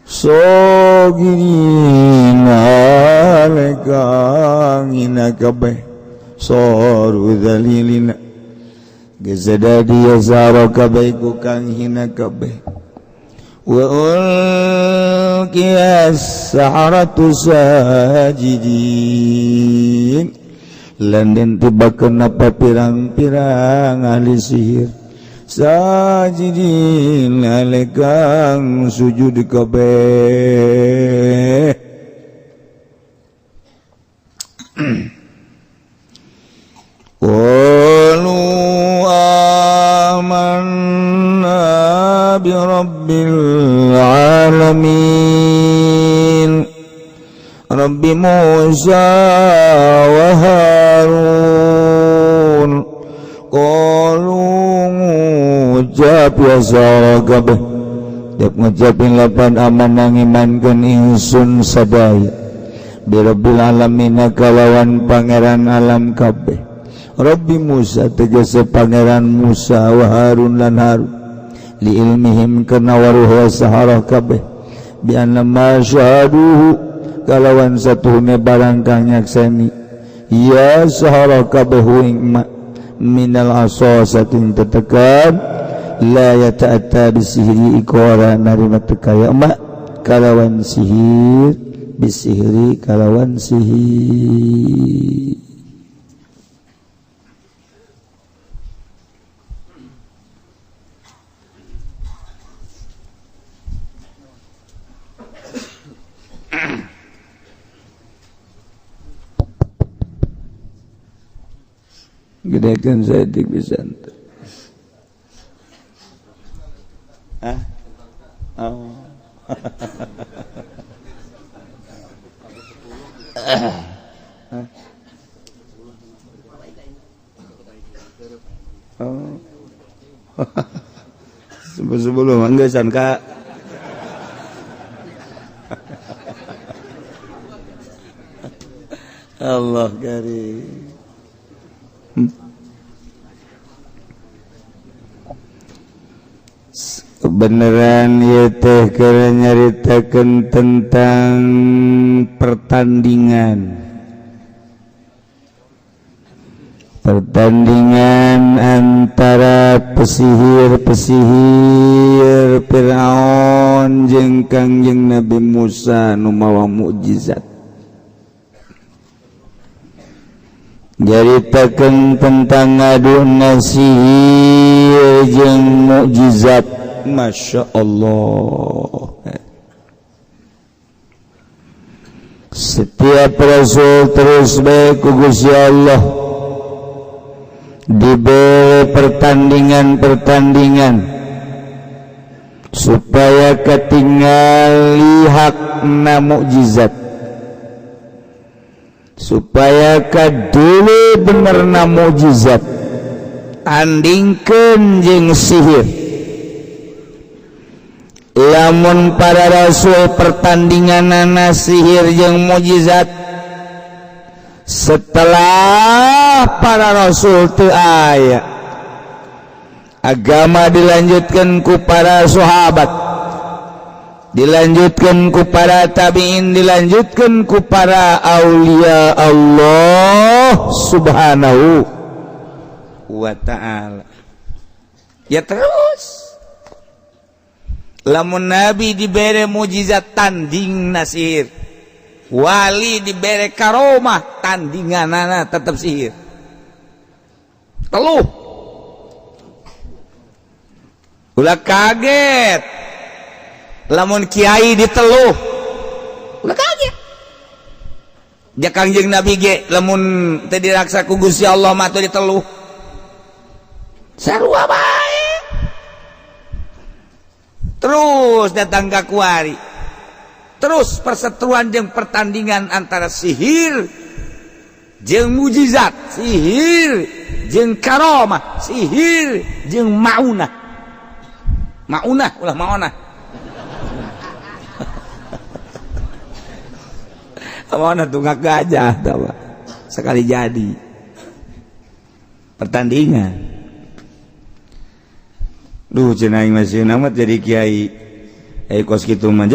Sogirina aleka ngina kabeh. Soru dzalilina gezadadi ya sahara kabeh ku kang hina kabeh. Wa ulqiya as-saharatu sajidin. Lan den tibakeun apa pirang-pirang ahli sihir sajidin alekang sujud kabeh. Qalu amanna bi rabbil alamin Rabbi Musa wa Harun. Qalu ngucap ya sara kabeh tiap ngucapin lapan aman ngimankeun ingsun sadaya bi rabbil alamin kalawan pangeran alam kabeh. Rabbi Musa tegese pangeran Musa wa Harun lan Harun li ilmihim kana waruh sahara kabeh bi anna ma syahaduhu kalawan satuhune barang kang nyakseni ya sahara kabeh ing minal asa saking tetekan la yata'atta bisihri ikora narima tekaya ma kalawan sihir bisihri kalawan sihir. Gedekan saeutik pisan. Hah? Oh. Oh. Sebelum anggesan Kak. Allah karim. Kebenaran ieu teh keur nyaritakeun tentang pertandingan. Pertandingan antara pesihir-pesihir Fir'aun jeung Kangjeng Nabi Musa nu mawa mukjizat. Nyaritakeun tentang ngadu sihir jeung mukjizat. Masya Allah. Setiap rasul terus bae ku Gusti Allah diberi pertandingan-pertandingan supaya Supaya ketinggali hakna mukjizat, supaya kadulu benerna mukjizat andingkeun jeung sihir. Lamun para rasul pertandinganana sihir jeung mukjizat, setelah para rasul teu aya, agama dilanjutkan ku para sahabat, dilanjutkan ku para tabiin, dilanjutkan ku para aulia Allah Subhanahu wa ta'ala. Ya terus lamun nabi dibere mujizat tanding sihir, wali dibere karomah tandinganana tetap sihir. Teluh ulah kaget lamun kiai diteluh, ulah kaget. Ja Kangjeng Nabi ge lamun teu diraksa ku Gusti Allah mah teu diteluh, sarua bae. Terus datang ka kuari, terus perseteruan jeung pertandingan antara sihir jeung mujizat, sihir jeung karomah, sihir jeung maunah. Maunah ulah maunah. Maunah tunggak gajah tawa. Sekali jadi pertandingan. Duh cenah aing masih amat jadi kiai. Kos kitu mah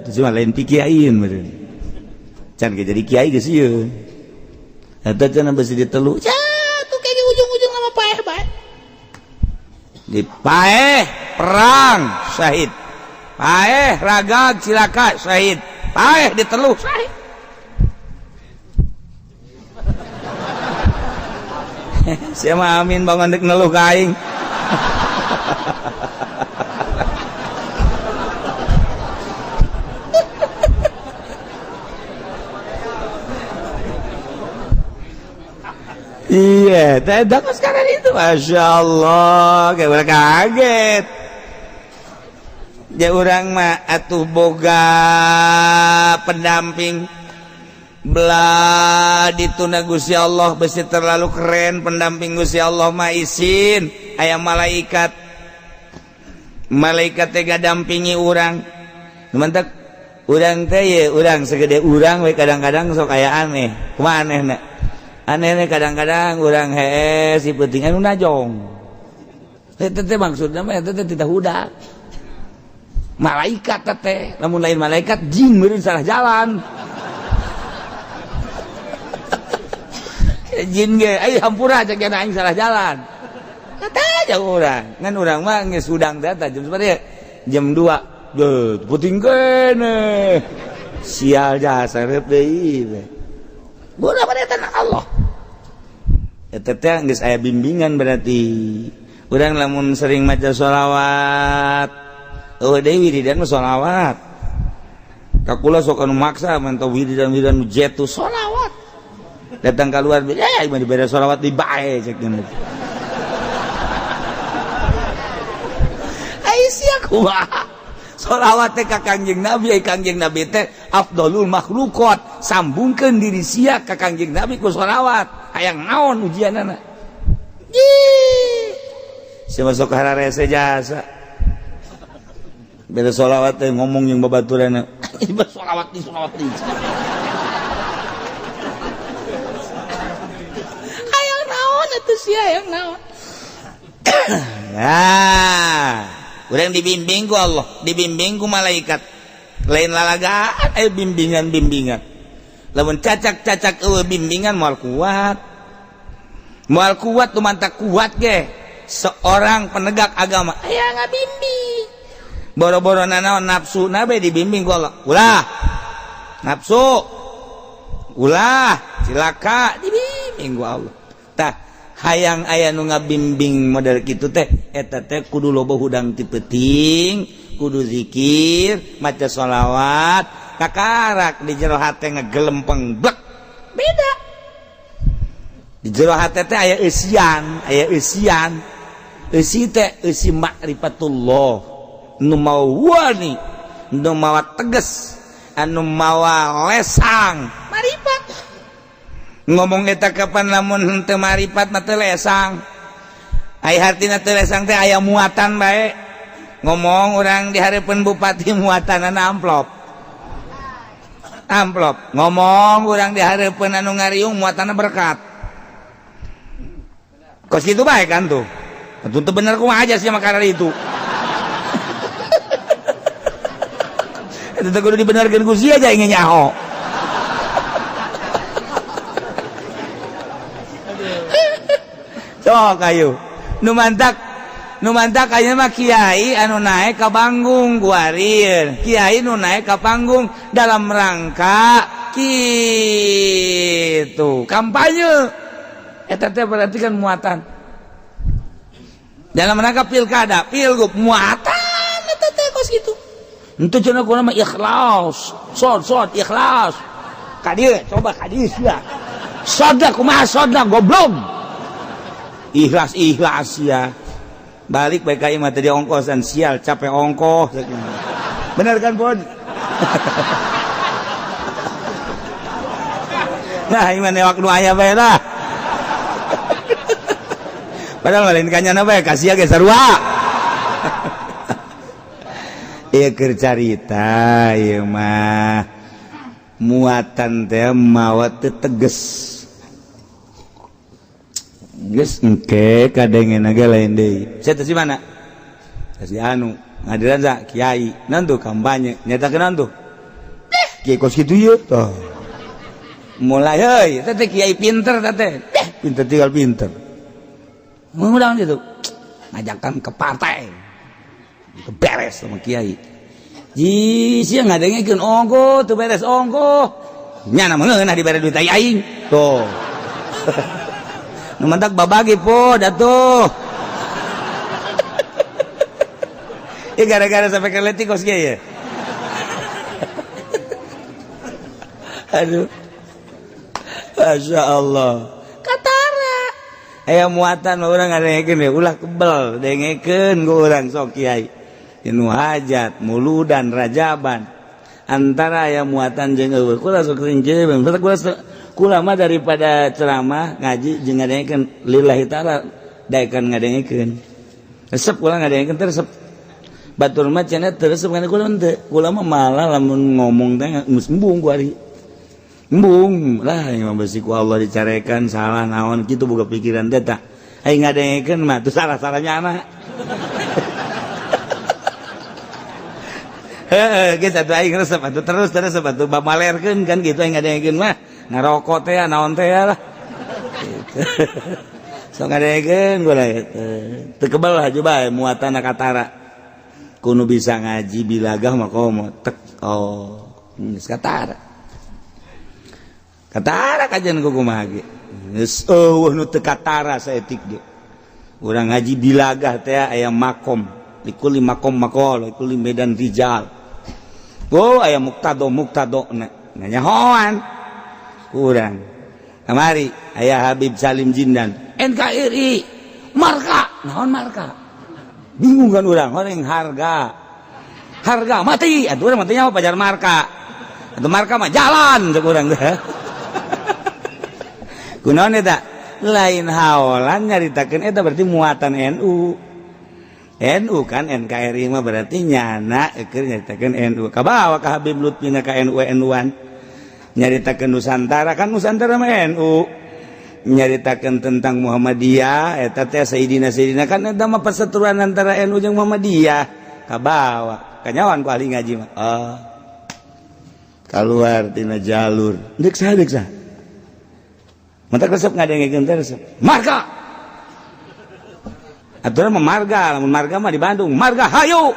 cuma lain ti kiaiin meureun. Can ge jadi kiai geus sieun. Eta cenah besi ditelu. Tuh kayak ujung-ujung sama paeh bae. Di paeh perang syahid. Paeh ragag cilaka syahid. Paeh diteluh syahid. Sia mah amin bangun dek neluh ka aing. Iya, tidak sekarang itu, masya Allah, kayak orang kaget. Ya orang mah atuh boga pendamping, belah dituna Gusti Allah besi terlalu keren pendamping Gusti Allah mah isin, aya malaikat, malaikat teh dampingi urang. Mantak urang teh ye urang segede urang we kadang-kadang sok aya aneh, kumaha anehna? Aneh kadang-kadang urang hees si penting anu najong. Eta teh maksudna mah eta teh tidak hudak. Malaikat teh, lamun lain malaikat jin meureun salah jalan. Jin ge ai hampura cek aing salah jalan. Eta aja urang. Ngan urang mah geus hudang teh jam sabaraha? Jam 2. Deuh, penting keneh. Sial jasa reup deui we. Bodoh pada tanah Allah. Eta teh geus aya bimbingan berarti. Urang lamun sering maca sholawat, eueuh deui wiridan mah sholawat. Ka kula sok anu maksa mantau wiridan-wiridan nu jetu sholawat. Datang keluar, eh mah dibere sholawat di bae cek nya. Ai sia kumaha? Sholawat teh ka Kangjeng Nabi, ai Kangjeng Nabi teh afdolul makhluqat. Sambungkeun diri sia ka Kangjeng Nabi ku sholawat. Hayang naon ujianana? Ih. Sia masuk hararese jasa. Beda sholawat teh ngomong jeung babaturanna. Sholawat di sholawat di. Hayang naon atuh sia hayang naon? Nah, urang dibimbing ku Allah, dibimbing ku malaikat. Lain lalagaan aya bimbingan-bimbingan. Lamun cacak-cacak eueuh bimbingan moal kuat. Moal kuat tuh mantak kuat ge. Seorang penegak agama aya ngabimbing. Boro-boro nanaon nafsu nabe dibimbing ku Allah. Ulah nafsu. Ulah cilaka dibimbing ku Allah. Tah hayang aya nu ngabimbing model kitu teh eta teh kudu loba hudang ti peuting, kudu zikir, maca sholawat, kakarak di jero hate ngegelempeng blek. Beda. Di jero hate teh aya eusian, aya eusian. Eusi teh eusi makrifatullah. Nu mawa wani, nu mawa tegas, anu mawa lesang. Maripat. Ngomong eta kapan lamun henteu maripat mah teu lesang. Ai hartina teu lesang teh aya muatan bae. Ngomong urang di hareupeun bupati muatanana amplop. Amplop. Ngomong urang di hareupeun anu ngariung muatanna berkat. Kos kitu bae kan tuh. Tentu bener kumaha aja sih makanan itu. Itu teh kudu dibenerkeun ku sia aja ingin nyaho. Sok ayo. Nu mantak ayeuna mah kiai anu naik ka panggung guarir. Kiai nu naik ka panggung dalam rangka kitu kampanye. Eta teh berarti kan muatan. Dalam rangka pilkada, pilgub muatan eta teh kos kitu. Henteu cenah kumaha mah ikhlas. Sod ikhlas. Ka dieu coba ka dieu sia. Sodna kumaha sodna goblok. Ikhlas ya. Balik bae ka imah tadi ongkosan sial capek ongkoh. Bener kan, Pon? Nah, imah newak nu aya bae lah. Padahal lain kanyana bae kasih ge sarua. Ieu keur carita ieu mah muatan teh mawa teu teges. Geus engke kadengena ge lain deui. Sia teh si mana? Si anu ngadiran sa kiai. Naon tuh kampanye nyatakeun naon tuh? Kiai kos kitu ieu tah. Mulai heuy teh kiai pinter teh. Pinter tinggal pinter. Ngundang gitu ngajakan ke partai itu beres sama kiai. Ji sia ngadengekeun ongko teu beres ongko nyana mah ngeunah dibere duit aing tuh. Nu mantak babagi po datuh. Ya gara-gara sampai ke letik kos kiai ya. Aduh, Masya Allah. Aya muatan urang ngadengekeun we ulah kebel dengekeun ku urang sok kiai. Nu hajat, muludan, rajaban. Antara aya muatan jeung eueuh kula sok sering jeung kula mah daripada ceramah ngaji jeung ngadengekeun lillahi taala daekan ngadengekeun. Resep kula ngadengekeun teh resep. Batur mah cenah teu resep kana kula henteu. Kula mah malah lamun ngomong teh geus embung ku ari. Embung lah yang besi ku Allah dicarekan salah naon kitu boga pikiran teh tah. Aing ngadengekeun mah teu salah-salahnya anak. Heeh, geus atuh aing resep atuh terus resep atuh bamalerkeun kan kitu aing ngadengekeun mah ngarokok teh naon teh lah. Sok ngadengekeun gua lah teu kebel lah coba muatan katara. Kudu bisa ngaji bilagah mah komo tek oh geus katara. Katara kajian ku kumaha ge. Geus eueuh nu teu katara saeutik ge. Urang ngaji bilagah teh aya makom, likuli makom maqal, likuli medan rijal. Oh aya muktado muktadona. Nyanyahoan kurang. Kamari aya Habib Salim Jindan, NKRI, marka, naon marka? Bingung kan urang, horeng harga. Harga mati, atuh urang matinya mah pajar marka. Atuh marka mah jalan cek urang teh. Kunaon eta? Lain haolan nyaritakeun eta berarti muatan NU. NU kan NKRI mah berarti nyana keur nyaritakeun NU. Kabawa ka Habib Lutfi ka NU NU-an. Nyaritakeun Nusantara kan Nusantara mah NU. Nyaritakeun tentang Muhammadiyah eta teh Sayyidina Sayyidina kan eta mah perseteruan antara NU jeung Muhammadiyah. Kabawa. Kanyawan ku ahli ngaji mah. Oh. Kaluar tina jalur. Deuk saha deuk saha? Mata resep ngadengekeun teh resep. Marga. Aturan mah marga, lamun marga mah di Bandung, marga hayu.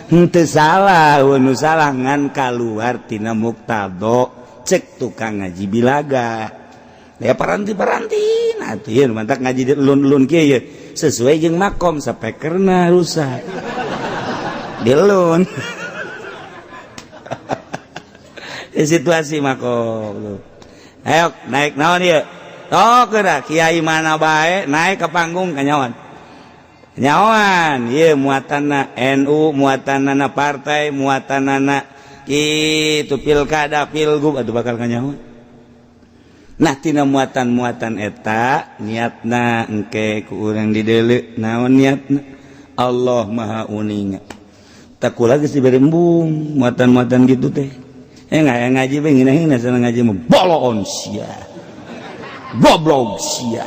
Henteu salah, nu salah ngan kaluar tina muktado cek tukang ngaji bilaga. Ya paranti-paranti nah atuh ieu mantak ngaji lun-lun kieu ye sesuai jeung makom sapekerna rusak. Dilun. Situasi makom. Ayo naik naon ieu? Tok geura kiai mana bae naik ke panggung kanyawan. Nyaoan ieu muatanna NU, muatanna partai, muatanna kitu pilkada, pilgub atuh bakal kanyahoan. Nah tina muatan-muatan eta niatna engke ku urang dideuleu naon niatna Allah Maha Uninga. Tak kula geus dibere embung muatan-muatan gitu teh. Ngaji bae ngeunah-ngeunah sana ngaji mah boloon sia. Goblok sia.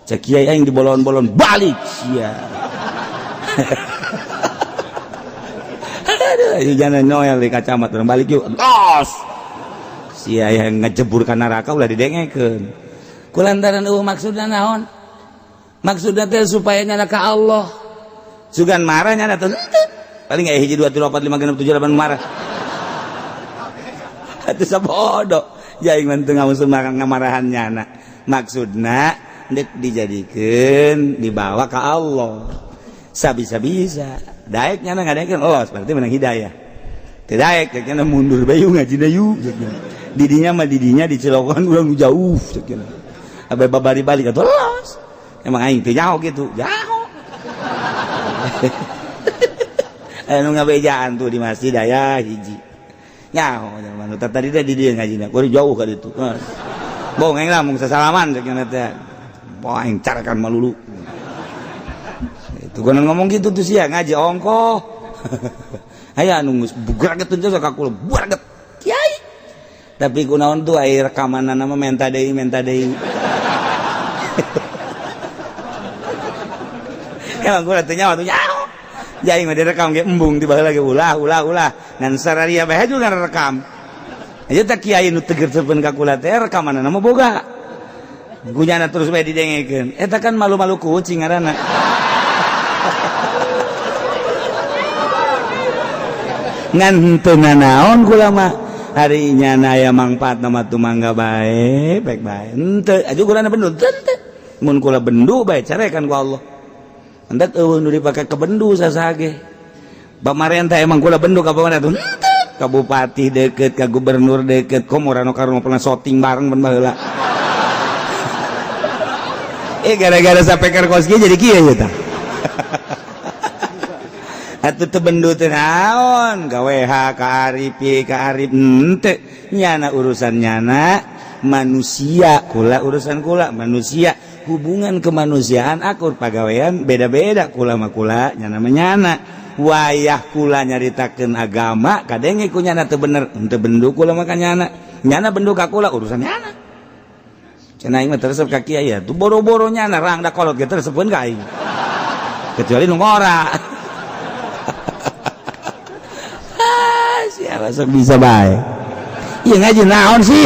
Cek kiai aing dibolon-bolon balik sia. Aduh, jangan noel di kacamata urang balik yuk. Tos. Sia yang ngejebur ka neraka ulah didengekeun. Kulantaran eueuh maksudna naon? Maksudna teh supaya nyana ka Allah. Sugan marah nyana teh. Paling aya 1 2 3 4 5 6 7 8 marah. Atuh sabodo. Jaing mah teu ngamusuh ngamarahan nyana. Maksudna deuk dijadikeun dibawa ka Allah. Sabisa-bisa. Daek nyana ngadengekeun los berarti menang hidayah. Teu daek cek nyana mundur bae ngaji deui cek nyana. Didinya mah didinya di Cilokan urang jauh cek nyana. Abe babari balik atuh los. Emang aing teu nyaho kitu, jaho. Anu ngabejaan tuh di masjid aya hiji. Nyaho zaman tadi teh di dieu ngajina, kudu jauh ka ditu. Bohong aing lah mung sasalaman cek nyana teh. Boh aing carakan malulu. Itu kan ngomong gitu tuh sia ngaji ongkoh. Aya anu geus bugraget teh ka kula bugraget. Kiai. Tapi kunaon tuh aya rekamanna mah menta deui menta deui. Emang kula teh nyawa tuh nyaho. Jaing mah direkam ge embung tiba lagi ulah ulah ulah ngan sararia bae juga rekam. Aja teh kiai nu teger sepen ka kula teh rekamanna mah boga. Gunyana terus bae didengekeun. Eta kan malu-malu kucing ngaranna. Ngan henteu nanaon kula mah. Hari nyana aya mangfaatna mah tumangga bae, baik bae. Henteu aju kulana bendu teu. Mun kula bendu bae carekan ku Allah. Hendak eueuh nu dipake ke bendu sasage. Pamarentah emang kula bendu ka pamarentah henteu. Ka bupati deket, ka gubernur deket, komo rano karno pernah syuting bareng ben baheula. Gara-gara sapeker kos kieu jadi kieu ya tah. Atuh teu bendu teh naon, ka WH, ka Arif, ka Arif henteu. Nyana urusan nyana manusia, kula urusan kula manusia. Hubungan kemanusiaan akur pagawean beda-beda kula mah kula nyana mah nyana. Wayah kula nyaritakeun agama kadenge ku nyana teu bener, henteu bendu kula mah ka nyana. Nyana bendu ka kula urusan nyana. Cenah aing mah teresep ka kiai ya, tuh boro-boro nyana rangda kolot ge teresepeun ka aing. Kecuali nu ngora. Ah, siapa sok bisa bae. Ieu ngaji naon sih?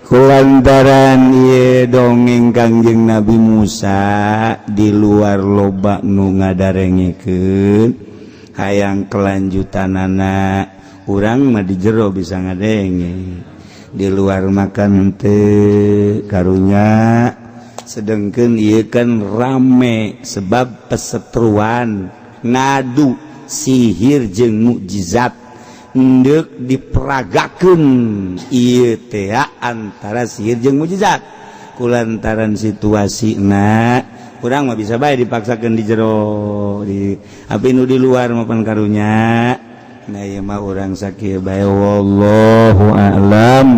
Kulantaran ieu dongeng Kangjeng Nabi Musa di luar loba nu ngadarengekeun hayang kelanjutanana urang mah di jero bisa ngadenge di luar makan henteu karunya sedengkeun ieu kan rame sebab pesetruan ngadu sihir jeung mukjizat ndek diperagakeun ieu teh antara sihir jeung mukjizat kulantaran situasina urang mah bisa bae dipaksakeun di jero di tapi nu di luar mah pan karunya. Nah ieu mah urang sakieu bae wallahu a'lam.